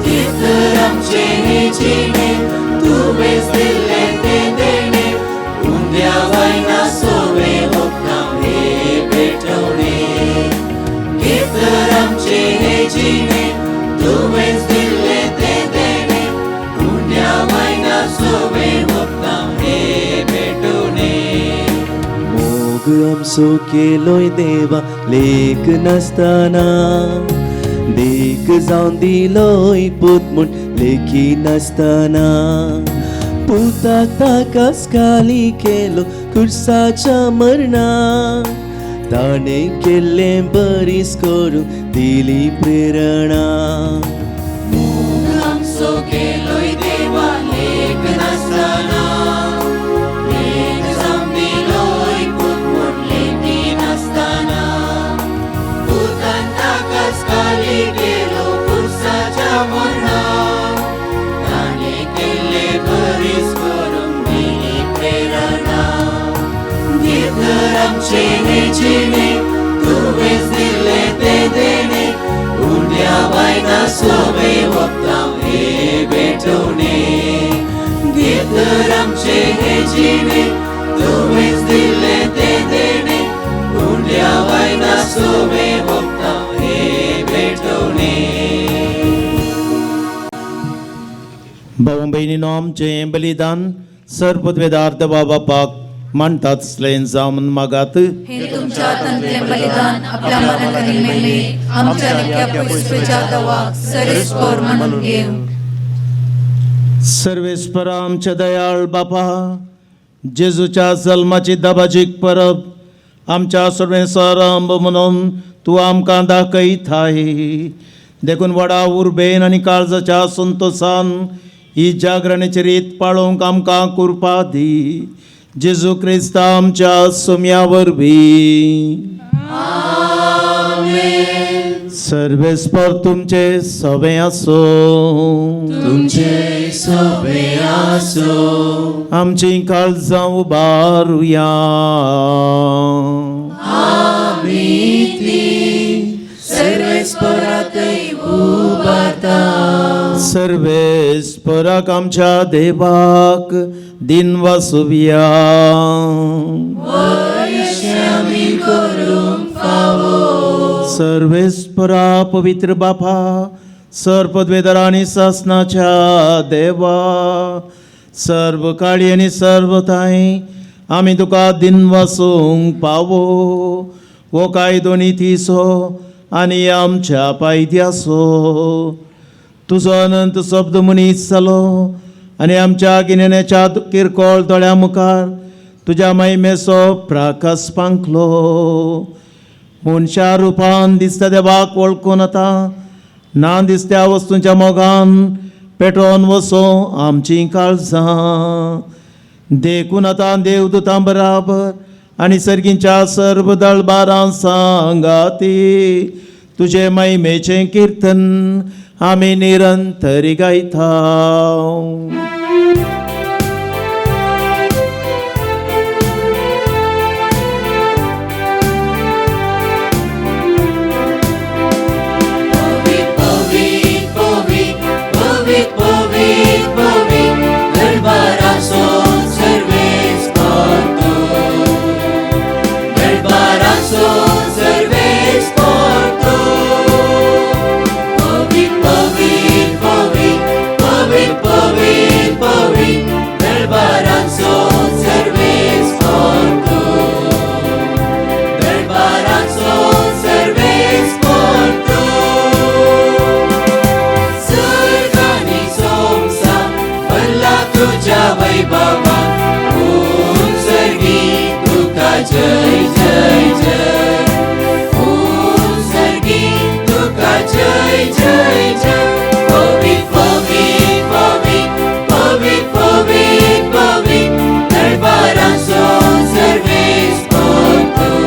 कीर्तन आमचें हें जिणें तुवेंच दिल्लें तें देणें, उंड्या वायना सोबें ओंपता हे भेटवणें. कीर्तन आमचें हें जिणें तुवेंच दिल्लें तें देणें, उंड्या वायना सोबें ओंपता हे भेटवणें. मोग आमचो केलोय देवा लेख नासतना, देख जावन दिलोय पूत म्हूण लेखी नासतना. पुताक ताकास काली केलो खुर्साच्या मरणा, ताणें केल्लें बरीस करून दिली प्रेरणा. मोग आमचो केलोय देवा लेख नासतना, देख जावन दिलोय पूत म्हूण लेखी नासतना. पुतान ताकास काली केलो खुर्साच्या मरणा, ताणें केल्लें बरीस करून दिली प्रेरणा. कीर्तन आमचें हें जिणें तुवेंच दिल्लें तें देणें, उंड्या वायना सोबें ओंपता हे भेटवणें. कीर्तन आमचें हें जिणें तुवेंच दिल्लें तें देणें, उंड्या वायना सोबें ओंपता हे भेटवणें. भाव भयणीनो आमचें बलिदान सर्वपदवेदार देवा बापाक मांडटात तसलें जावं म्हूण मागात. हे तुमच्या हातांतलें बलिदान आपल्या मनाक मेळ्ळें आमच्या लेख्या पयसुच्या दवाक सरेस्पर म्हणून घेवं. सर्वेस्परा आमच्या दयाळ बापा, जेजूच्या जल्माची दबाजीक परब आमच्या सर्वे सरांब म्हणून तूं आमकां दाखयताय. देखून व्हडा उर्बेन आनी काळजाच्या संतोसान ही जागरणेची रीत पाळोवंक आमकां कृपा दी. जेजू क्रिस्ता आमच्या सोम्या वरवीं. सर्वेस्पर तुमचे सवे आसो. तुमचे सवे आसो. आमची काळजां उबारुया. आमी ती सर्वेस्परातय उबारता. सर्वेस्पराक आमच्या देवाक दिन वासुया. आमी करूंक फावो. सर्वेस्परा पवित्र बापा, सर्व पदवेदार आनी सासनाच्या देवा, सर्व काळी आनी सर्व ताई आमी तुका दिन वासूंक पावो. हो कायदो नितीचो आनी आमच्या पायद्याचो. तुजो अनंत शब्द मनीस जालो आनी आमच्या गिन्यानाच्या किरकोळ दोळ्या मुखार तुज्या महिमेचो प्राकास पांखलो. मनशा रुपान दिसता देवाक वळखून आतां ना दिसत्या वस्तूंच्या मोगान पेटोवन वसो आमचीं काळजां. देखून आतां देवदूतां बराबर आनी सर्गींच्या सर्व दळबारां सांगाती तुजे महिमेचें किर्तन आमी निरंतर गायता. जय जय जय ओम सर्गी तुका जय जय जय. पवित पवित पवित पवित पवित पवित दरबारांचो सर्वेस्पर तूं.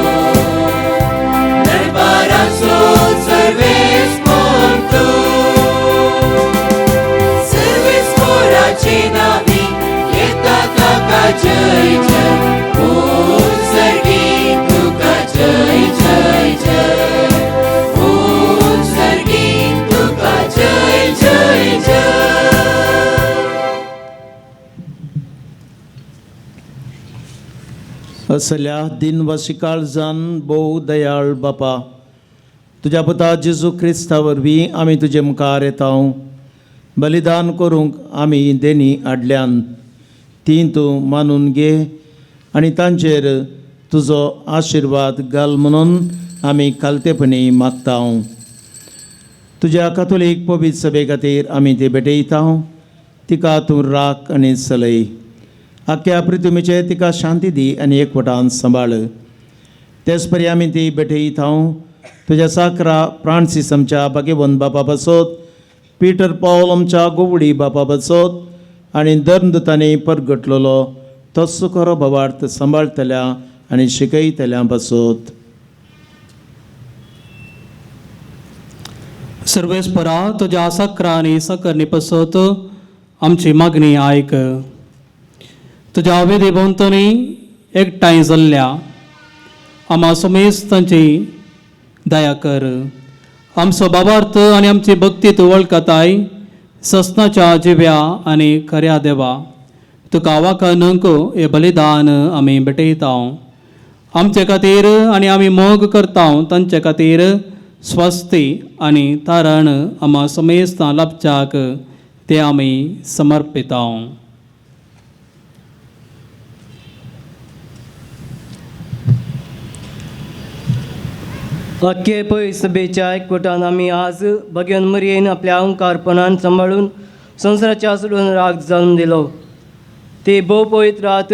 दरबारांचो सर्वेस्पर तूं. सर्वेस्पराचे नावी येता ताका जय जय. ओम सर्गी तुका जय जय जय. ओम सर्गी तुका जय जय जय. असल्या दिनवासी काळजान भोव दयाळ बापा, तुज्या पुता जेजू क्रिस्ता वरवीं आमी तुजे मुखार येता. बलिदान करूंक आमी देणी हाडल्यान ती तूं मानून घे आनी तांचेर तुजो आशिर्वाद घाल म्हणून आमी खालतेपणी मागता. तुज्या कातोलीक पवित्र सभे खातीर आमी ती भेटयता. तिका तूं राख आनी चलय. आख्या पृथ्वीचेर तिका शांती दी आनी एकवटान सांबाळ. तेच परी आमी ती भेटयता तुज्या साकरा फ्रांसीस आमच्या भाग्यवंत बापा पासत, पिटर पावल आमच्या गोवडी बापा पासत आनी धर्मदूतांनी परगटलेलो तस्सो खरो भावार्थ सांबाळटल्या आनी शिकयतल्या पासत. सर्वेस्परा तुज्या साकरा आनी साकरणी पासत आमची मागणी आयक. तुज्या वेदी भोंवतणी एकठांय जाल्ल्या आमा समेस्तांची दया कर. आमचो बाबार्थ आनी आमची भक्ती तूं वळखताय. ससनाच्या जिव्या आनी खऱ्या देवा, तुका वाखाणूंक हें बलिदान आमी भेटयता. आमचे खातीर आनी आमी मोग करता तांचे खातीर स्वस्ती आनी तारण आमा समेस्तां लाभच्याक ते आमी समर्पिता. अख्खे पय सभेच्या एकवटान आमी आज भगवन मरयेन आपल्या ओंकारपणान सांबाळून संवसाराच्या सोडून राग जावन दिलो. ती भोव पवित्र रात,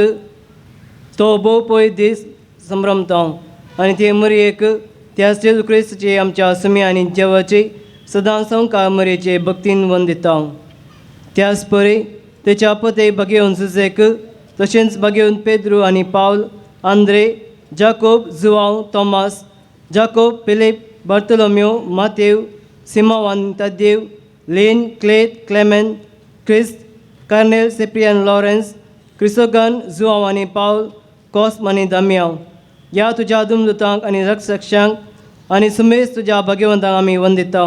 तो भोव पवित्र दीस संभ्रमता आनी ते मरयेक त्या जेजू क्रिस्ताचे आमच्या सुमी आनी देवाचे सदां संवकार मरयेचे भक्तीन वंदिता. त्याच परी तेच्या पते भगेवन सुजेक तशेंच भगेवन पेद्रू आनी Paul, Andre, Jacob, Joao, Thomas, Jacob, Philip, Bartholomew, Matthew, Simon Tadeo, Lin, Clet, Clement, Christ, Cornel, Cyprian, Lawrence, Chrysogon, Joao आनी पावल, कॉस्म आनी दामियांव ह्या तुज्या दुमदुतांक आनी रक्षक्षांक आनी सुमेस तुज्या भाग्यवंतांक आमी वंदिता.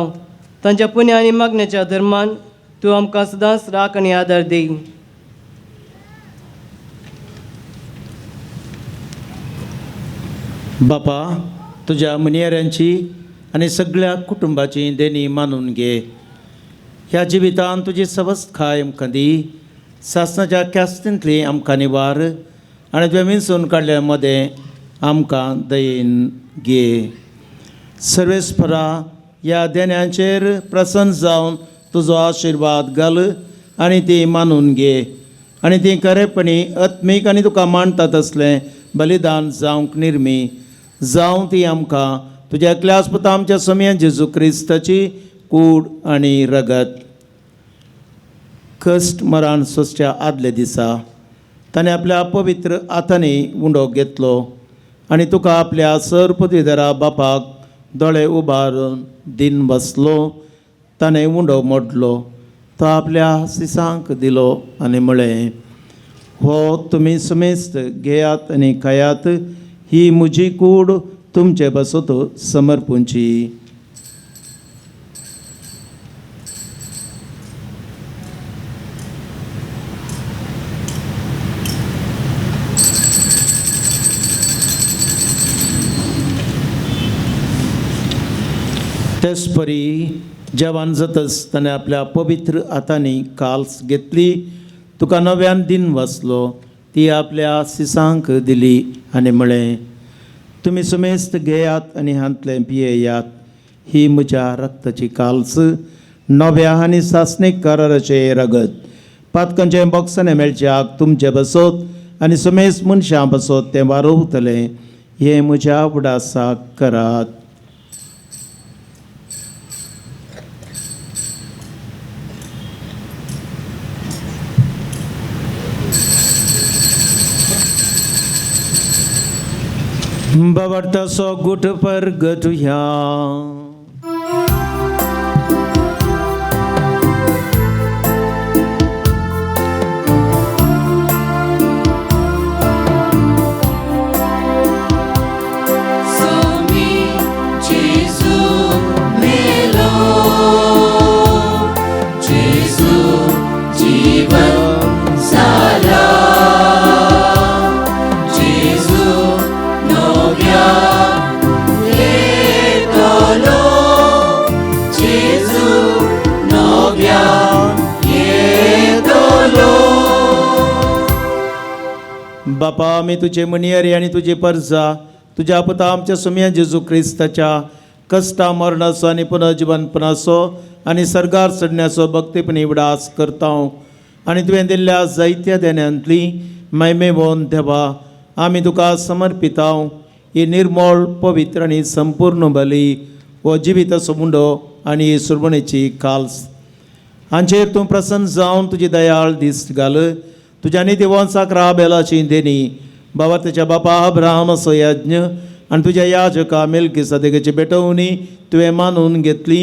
तांच्या पुण्य आनी मागण्याच्या धर्मान तूं आमकां सदांच राख आनी आदार दी. बापा, तुज्या मुनियऱ्यांची आनी सगळ्या कुटुंबाची देणी मानून घे. ह्या जिवितान तुजी सवस्तकाय आमकां दी. सासणाच्या ख्यास्तींतली आमकां निवार आनी तुवें विंचून काडल्या मदें आमकां दयेन घे. सर्वेस्परा ह्या देण्यांचेर प्रसन्न जावन तुजो आशिर्वाद घाल आनी ती मानून घे आनी ती खरेपणी आत्मीक आनी तुका मानतात तसलें बलिदान जावंक निर्मी जावं. ती आमकां तुज्या एकल्याच पुता आमच्या सोमयान जेजू क्रिस्ताची कूड आनी रगत. कश्ट मरण सोंसच्या आदल्या दिसा ताणें आपल्या पवित्र हातांनी उंडो घेतलो आनी तुका आपल्या सर पदवीधरा बापाक दोळे उबारून दिन बसलो. ताणें उंडो मोडलो, तो आपल्या सिसांक दिलो आनी म्हळें, हो तुमी समेस्त घेयात आनी खायात, ही म्हजी कूड तुमचे बसत समर्पूंची. तेच परी जेवण जातच ताणें आपल्या पवित्र हातांनी काल्स घेतली, तुका नव्यान दिन वाचलो, ती आपल्या सिसांक दिली आनी म्हळें, तुमी सुमेस्त घेयात आनी हांतलें पियेयात, ही म्हज्या रक्ताची काल्स, नव्या आनी सासणीक कराराचें रगत. पातकांचें बोक्सांनी मेळच्याक तुमचे बसत आनी सुमेस्त मनशां बसत तें वारोवतलें. हें म्हज्या उडासाक करात. बाबर्तासो गुट पर गटुया. बापा, आमी तुजे मुनियरी आनी तुजी परजा तुज्या पुता आमच्या सुमया जेजू क्रिस्ताच्या कश्टा मरणाचो आनी पुनर्जिवनपणाचो आनी सर्गार चडण्याचो भक्तीपणी उडास करता आनी तुवें दिल्ल्या जायत्या देण्यांतली मैमेवोन देवा आमी तुका समर्पिता. ही निर्मळ पवित्र आनी संपूर्ण बली हो जिविताचो मुंडो आनी ही सुरवणेची काल्स हांचेर तूं प्रसन्न जावन तुजी दयाळ दीस घाल. तुज्या नितीवंसाक राबेलाची देणी बाबा तुज्या बापा अब्राहमाचो यज्ञ आनी तुज्या याजका मेलकी भेटवणी तुवें मानून घेतली.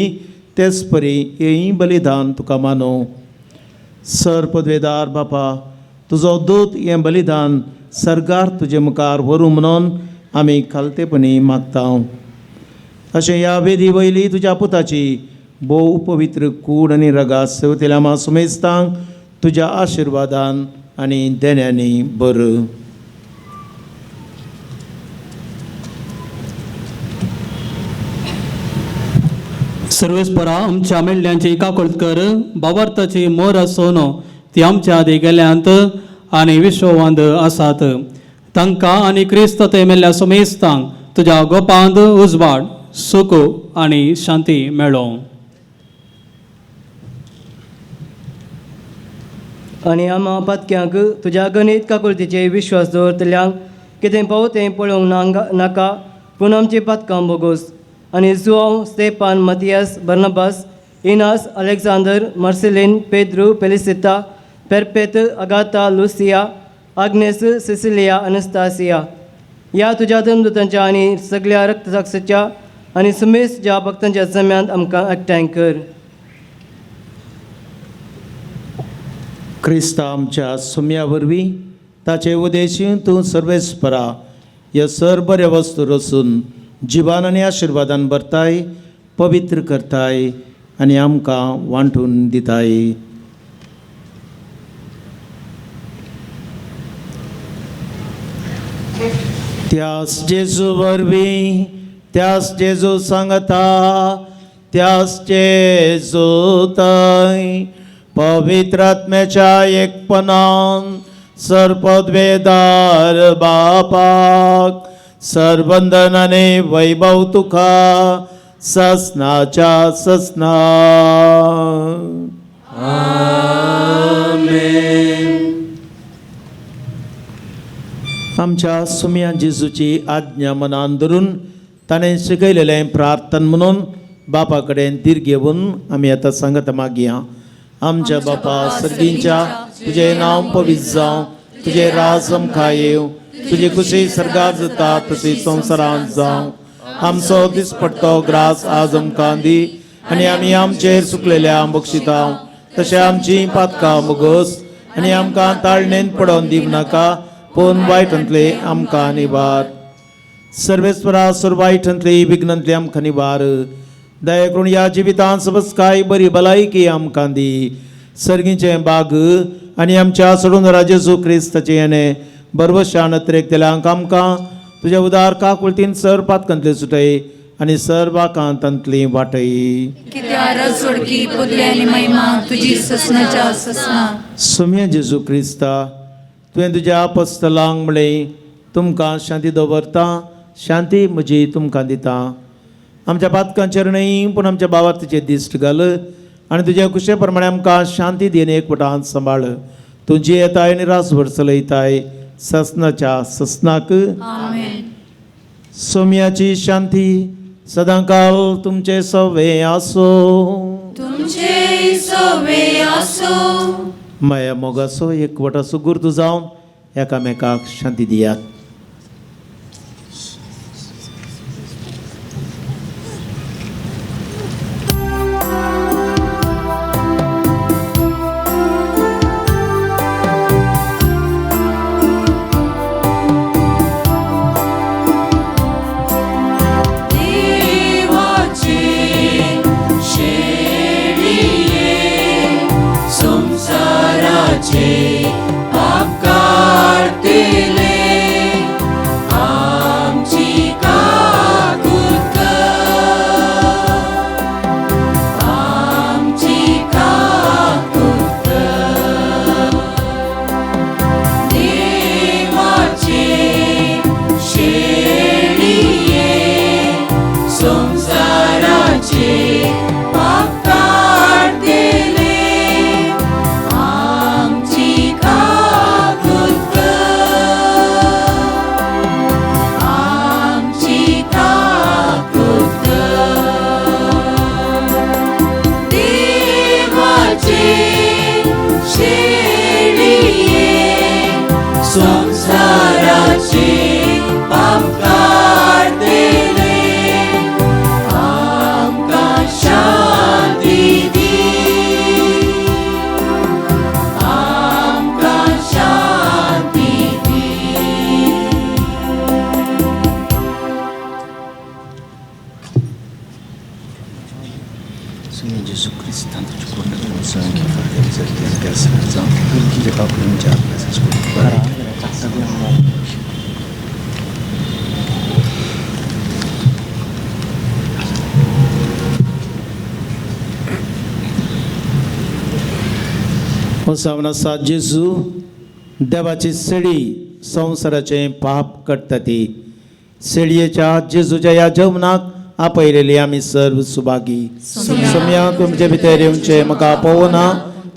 तेच परी हेंय बलिदान तुका मानू. सर पदवेदार बापा, तुजो दूत हें बलिदान सरकार तुजे मुखार व्हरूं म्हणून आमी खालतेपणी मागता. अशें ह्या वेदी वयली तुज्या पुताची भोव पवित्र कूड आनी रगास सेवतेल्या मा सुमेस्तांक तुज्या आशिर्वादान आनी देण्यांनी बरं. सर्वेस्परा आमच्या मेल्ल्यांची काकळत कर, बाबार्थाची मोर आसून ती आमच्या आदी गेल्यांत आनी विश्ववांद आसात. तांकां आनी क्रिस्त ते मेल्ल्या सुमेस्तांक तुज्या गोपांत उजवाड सुख आनी शांती मेळों. आनी आमा पातक्यांक तुज्या गणीत काकुळतीचेर विश्वास दवरतल्यांक कितें पावो तें पळोवंक नाका पूण आमची पातकां बोगोस. आनी Joao, Stepan, Matias, Barnabas, Inas, Alexander, Marcelin, Pedro, Felicita, Perpet, Agatha, Lucia, Agnes, Cecilia, Anastasia ह्या तुज्या धर्मदूतांच्या आनी सगळ्या रक्तसाक्षाच्या आनी सुमेश ज्या भक्तांच्या जम्यांत आमकां एकठांय कर. क्रिस्ता आमच्या सुम्या वरवीं ताचे उदेशी तूं सर्वेस्परा ह्यो सर बऱ्यो वस्तू रचून जिवान आनी आशिर्वादान भरताय, पवित्र करताय आनी आमकां वांटून दिताय. त्यास जेजू वरवीं, त्यास जेजू सांगता, त्यास जेजू थंय पवित्र आत्म्याच्या एकपणान सर्पद्वेदार बापाक सरबंधनाने वैभव तुका ससनाच्या ससना. आमेन. आमच्या सुम्या जेजूची आज्ञा मनान धरून ताणें शिकयलेलें प्रार्थन म्हणून बापा कडेन धीर घेवन आमी आतां सांगत मागया. आमच्या बापा सर्गींच्या, तुजें नांव पवित्र जावं, तुजें राज आमकां येवं, तुजी खुशी सर्गार जाता तशी संवसारांत जावं. आमचो दिसपट्टो ग्रास आज आमकां दी आनी आमी आमचेर सुकलेल्या बक्षिता तशें आमची पातकां मुगोस आनी आमकां ताळणेन पडोवन दिवं नाका पूण वायटांतले आमकां निवार. सर्वेस्वरा सुर वायटांतले विघ्नांतले आमकां निवार. दया करून ह्या जिवितांत सबस्काय बरी भलायकी आमकां दी. सर्गीचें बाग आनी आमच्या सोडून जेजू क्रिस्ताचें येणें बरवशान अत्रेक आमकां तुज्या उदार काकुळतीन सर पातकांतले सुटय आनी सर वाकांतांतली वाटय. सुम्या जेजू क्रिस्ता, तुवें तुज्या apostलांक म्हणलें, तुमकां शांती दवरता, शांती म्हजी तुमकां दिता. आमच्या पातकांचेर न्हय पूण आमच्या बाबाचेर दिश्ट घाल आनी तुज्या कुशे प्रमाणे आमकां शांती दिन एकवटान सांबाळ. तूं जियेताय आनी रासभर चलयताय ससनाच्या ससनाक. सोम्याची शांती सदांकाल तुमचे सवे आसो. तुमचे सवे आसो. माया मोगाचो एकवटाचो गुर्दू जावन एकामेकाक शांती दियात. आसा जेजू देवाची सेडी संवसाराचें पाप काडटा ती सेडयेच्या जेजूच्या ह्या जेवणाक आपयलेली आमी सर्व सुभागी। सोम्या तुमचे भितर येवचें म्हाका पळोवना,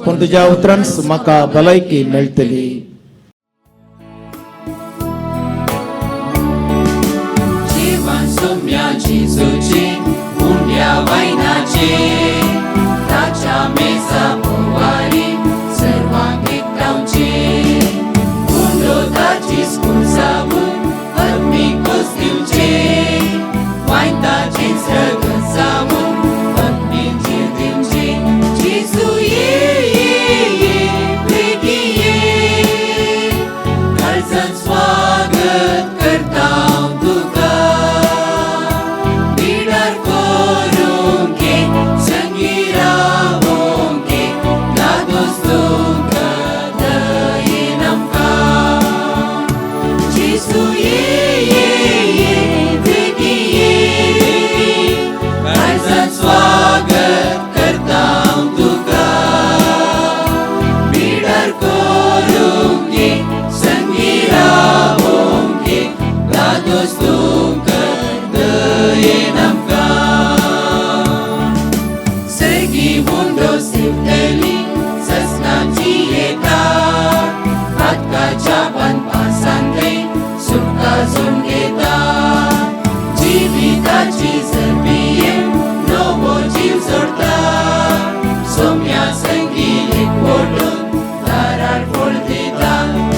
पूण तुज्या उतरान म्हाका भलायकी मेळटली। जीवन सोम्या जेजूचे उंड्या वायनाचे ताच्या मेजा भोवारी सर्वांक एकठांवचे उंडो ताची स्कूल जावन आत्मीक खोस दिवचे वायन ताचेच रगत जावन आत्मीक जीव दिवचे। जेजू ये ये ये बेगी ये काळजान स्वागत करता तुका बिडार करूंक ये संगी रावोंक ये दादोस तुका दयेन आमकां। जेजू ये ये ये बेगी ये काळजान स्वागत करता तुका बिडार करूंक ये संगी रावोंक ये दादोस तुका दयेन आमकां। सर्गी उंडो सिवतली ससनाची येता पातकाच्या बांदपासांतय सुटका जोडून घेता जिविताची जरबियेन नवो जीव जोडता सोम्या संगी एकवटून दारार फळ दिता।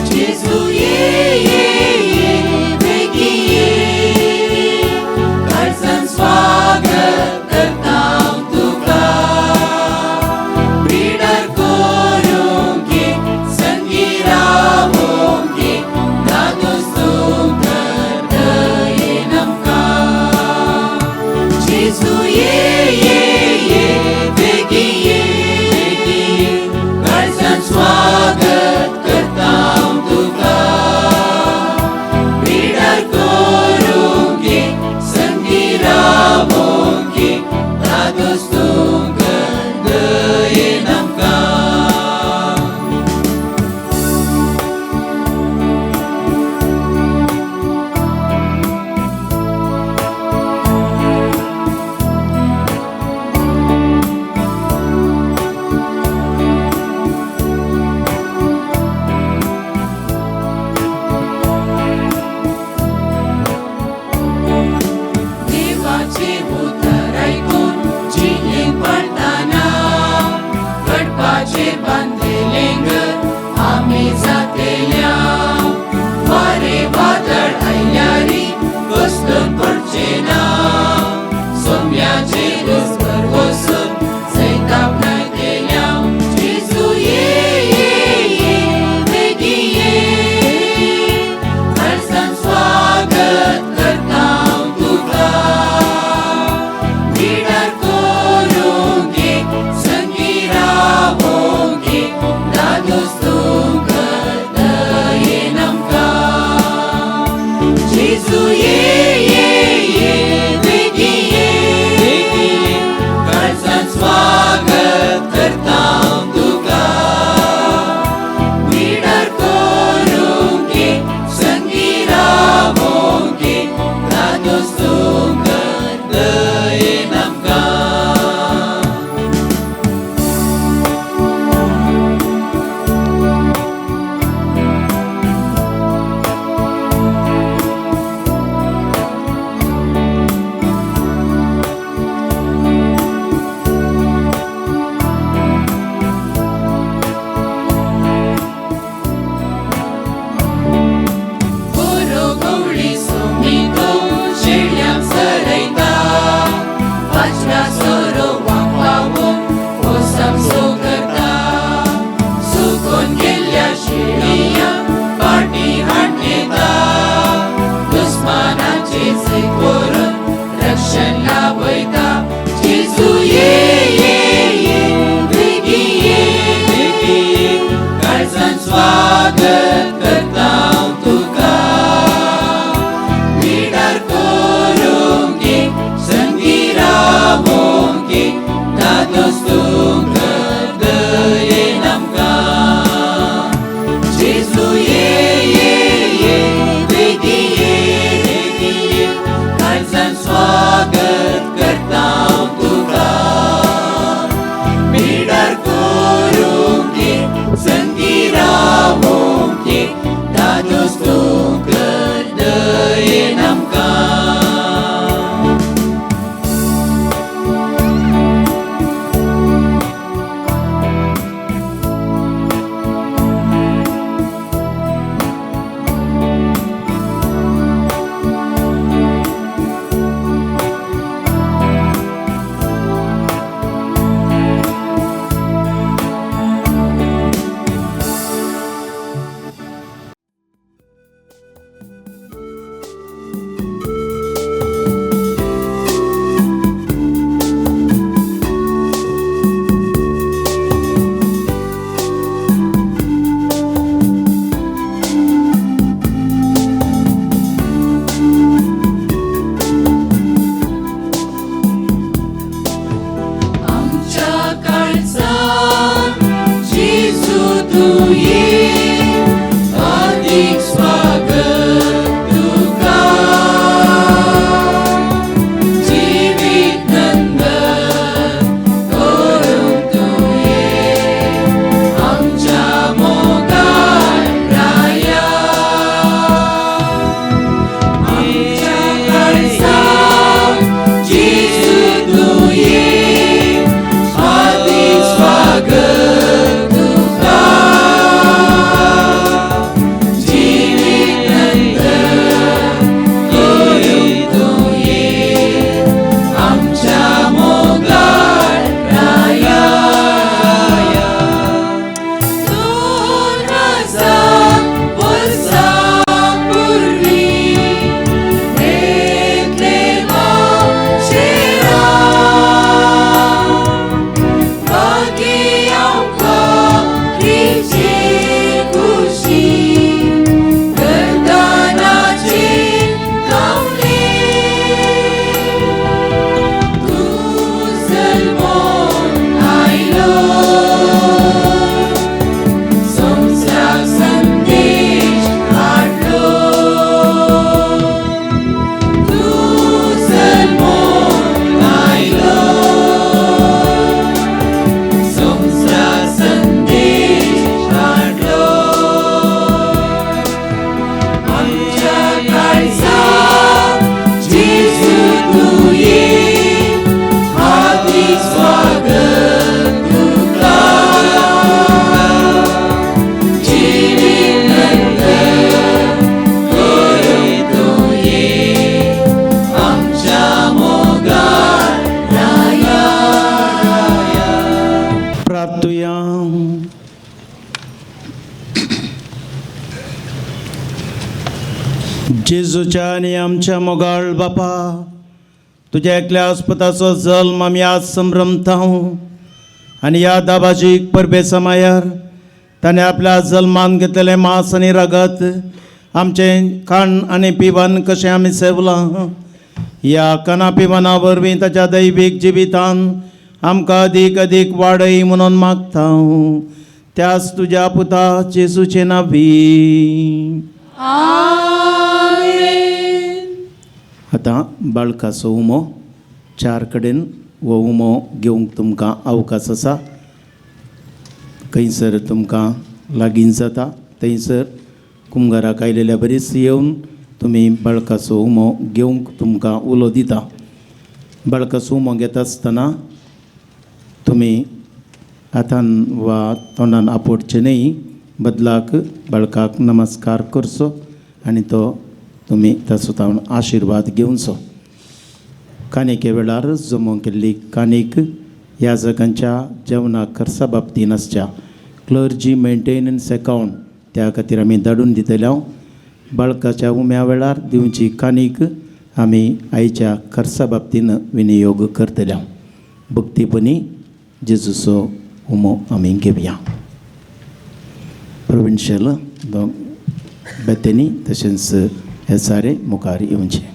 जेजू ये ये ये बेगी ये काळजान स्वागत करता तुका बिडार करूंक ये संगी रावोंक ये दादोस तुका दयेन आमकां। जेजू ये ये ये बेगी ये काळजान स्वागत करता तुका बिडार करूंक ये संगी रावोंक ये दादोस तुका दयेन आमकां। देवाचे उतर आयकून जिणेंत पडटाना घडपाचेर बांदलेलें घर आमी जातेल्या वारें वादळ आयल्यारी कोसळून पडचें ना सोम्याचेर भर वचून जैत आपणायतेल्या। जेजू ये ये ये बेगी ये काळजान स्वागत करता तुका बिडार करूंक ये संगी रावोंक ये दादोस तुका दयेन आमकां। जेजू ये ये ये बेगी ये काळजान स्वागत करता तुका बिडार करूंक ये संगी रावोंक ये दादोस तुका दयेन आमकां। बरो गवळी सोमितो शेळयांक चरयता वाजरा सोरोवाक पावोवन कोसमसो करता सुकोन गेल्ल्या शेळयांक पाटी हाडून दुस्मानाचे जैत व्हरून रक्षण लाभयता। जेजू ये ये ये बेगी ये काळजान स्वागत करता तुका जेजूच्या आनी आमच्या मोगाळ बापा, तुज्या एकल्या आस्पताचो जल्म आमी आज संभ्रमता आनी ह्या दाबाजीक परबे समायार ताणें आपल्या जल्मान घेतलेलें मांस आनी रगत आमचें खाण आनी पिवन कशें आमी सेवलां, ह्या काना पिवना वरवीं ताच्या दैवीक जिवितान आमकां अदीक अदीक वाडय म्हणून मागता त्याच तुज्या पुता जेजूचे नांवी. आतां बाळकाचो उमो चार कडेन हो उमो घेवंक तुमकां अवकाश आसा. खंयसर तुमकां लागीं जाता थंयसर कुमगाराक आयलेल्या बरीच येवन तुमी बाळकाचो उमो घेवंक तुमकां उलो दिता. बाळकाचो उमो घेता आसतना तुमी हातान वा तोंडान आपोडचें न्हय, बदलाक बाळकाक नमस्कार करचो आनी तो तुमी ताचो तावन आशिर्वाद घेवचो. कानिके वेळार जमो केल्ली कानीक ह्या जगांच्या जेवणाक खर्चा बाबतीन आसच्या क्लर्जी मेंटेनन्स अकावंट त्या खातीर आमी धाडून दितले. बाळकाच्या उम्या वेळार दिवची कानीक आमी आयच्या खर्चा बाबतीन विनियोग करतले. भक्तीपणी जेजूचो उमो आमी घेवया. प्रोविन्शियल बेतेनी तशेंच हे सारे मुखार येवचे.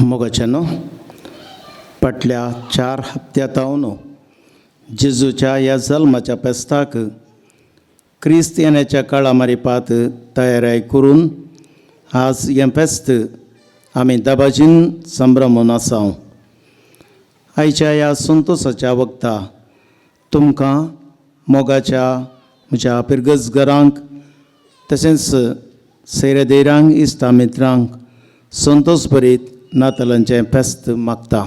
मोगाच्यानो, फाटल्या 4 हप्त्यांत जेजूच्या ह्या जल्माच्या फेस्ताक क्रिस्त येण्याच्या काळा मारिपात तयाराय करून आज हें फेस्त आमी दबाजीन संभ्रमून आसा. आयच्या ह्या संतोसाच्या वखदा तुमकां मोगाच्या म्हज्या पिरगजगरांक तशेंच सैरेदेरांक इश्टा मित्रांक संतोष भरीत नातालांचें फेस्त मागता.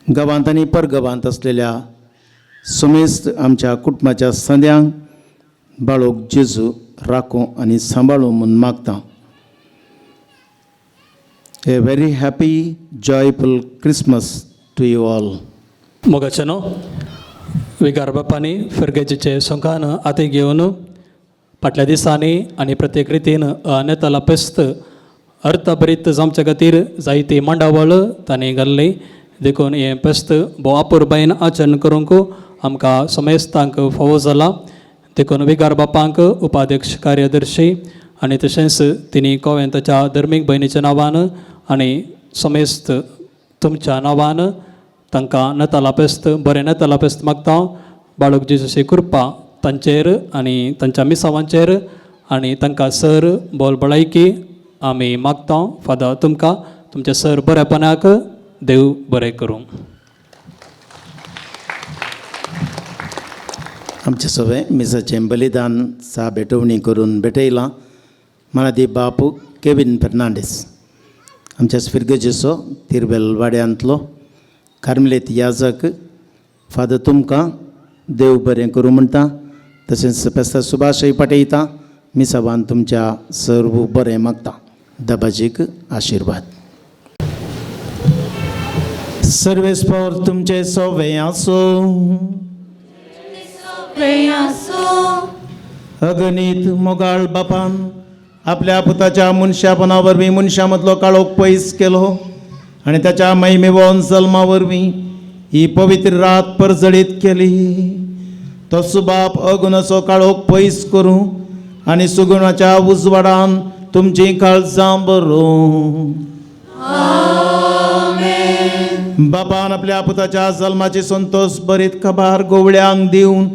गांवांत आनी परगांवांत आसलेल्या समेस्त आमच्या कुटुंबाच्या संद्यांक बाळोक जेजू राखूं आनी सांबाळूं म्हूण मागता. A very happy joyful Christmas to you all. मोगाचे न्हू विगार बापांनी फिरगेजीचे सोंकान आती घेवन फाटल्या दिसांनी आनी प्रत्येक रितीन नेताला पेस्त अर्थभरीत जावचे खातीर जायती मांडावळ तांणी घाल्ली. देखून हें पेस्त भोव अपुरबायेन आचरण करूंक आमकां समेस्तांक फावो जाला. देखून विगार बापांक, उपाध्यक्ष कार्यदर्शी आनी तशेंच तिनी कोवेंताच्या धर्मीक भयणीच्या नांवान आनी समेस्त तुमच्या नांवान तांकां नताला पेस्त, बरें नताला पेस्त मागता. बाळक जेजूची कृपा तांचेर आनी तांच्या मिसावांचेर आनी तांकां सर बोल बळायकी आमी मागता. फादर, तुमकां तुमच्या सर बरेपणाक देव बरें करूं. आमचे सगळें मिसाचें बलिदान सा भेटवणी करून भेटयलां मनादी बापू केवीन फेर्नांडीस, आमच्या फिरगजेचो तिरबेल वाड्यांतलो कार्मलेत याजक. फादर, तुमकां देव बरें करूं म्हणटा. तशेंच पेस्ता सुभाशय पाटयता. मिसावान तुमच्या सर्व बरें मागता. दबाजीक आशिर्वाद. सर्वेस्पर तुमचे सोवे आसूं. अगणीत मोगाळ बापान आपल्या पुताच्या मनशापणा वरवीं मनशां मदलो काळोख पयस केलो आनी ताच्या महिमेवन जल्मा वरवीं ही पवित्र रात परजळीत केली. तसो बाप अगुणाचो काळोख पयस करूं आनी सुगुणाच्या उजवाडान तुमचीं काळजां बरोवं. बापान आपल्या पुताच्या जल्माची संतोष बरीत खबर गोवळ्यांक दिवन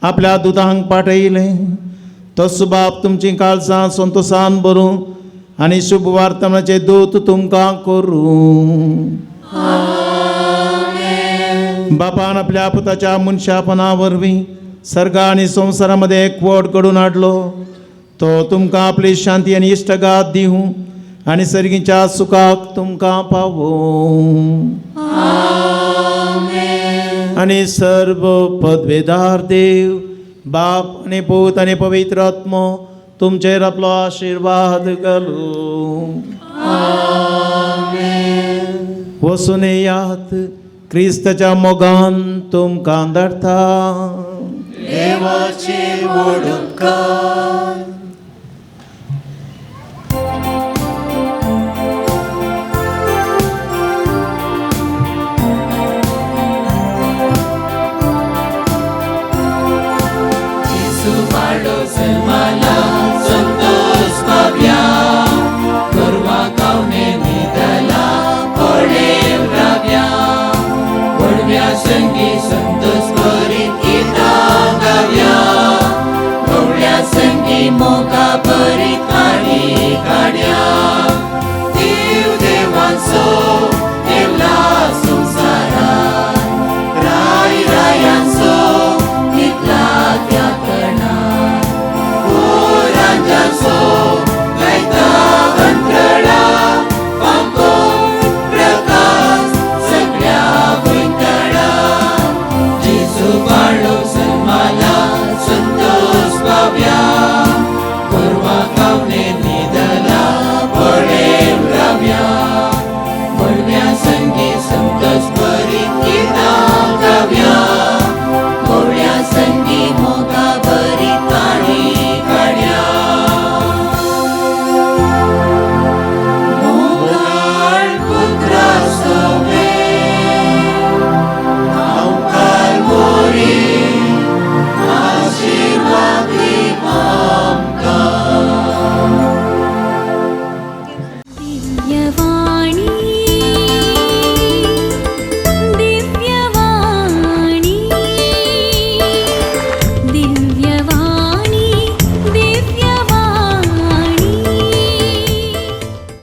आपल्या दुतांक पाठयलें. तसो बाप तुमचीं काळजां संतोशान भरूं आनी शुभ वार्तमानाचे दूत तुमकां करूं. बापान आपल्या पुताच्या मनशापणा वरवीं सर्गा आनी संवसारा मदें एकवट घडोवन हाडलो. तो तुमकां आपली शांती आनी इश्टगात दिवं आनी सर्गीच्या सुखाक तुमकां पावोवं. आनी सर्व पदवेदार देव बाप आनी पूत आनी पवित्र आत्मो तुमचेर आपलो आशिर्वाद घालूं. वसून येयात, क्रिस्ताच्या मोगान तुमकां धाडटा. देवाचे व्हड उपकार.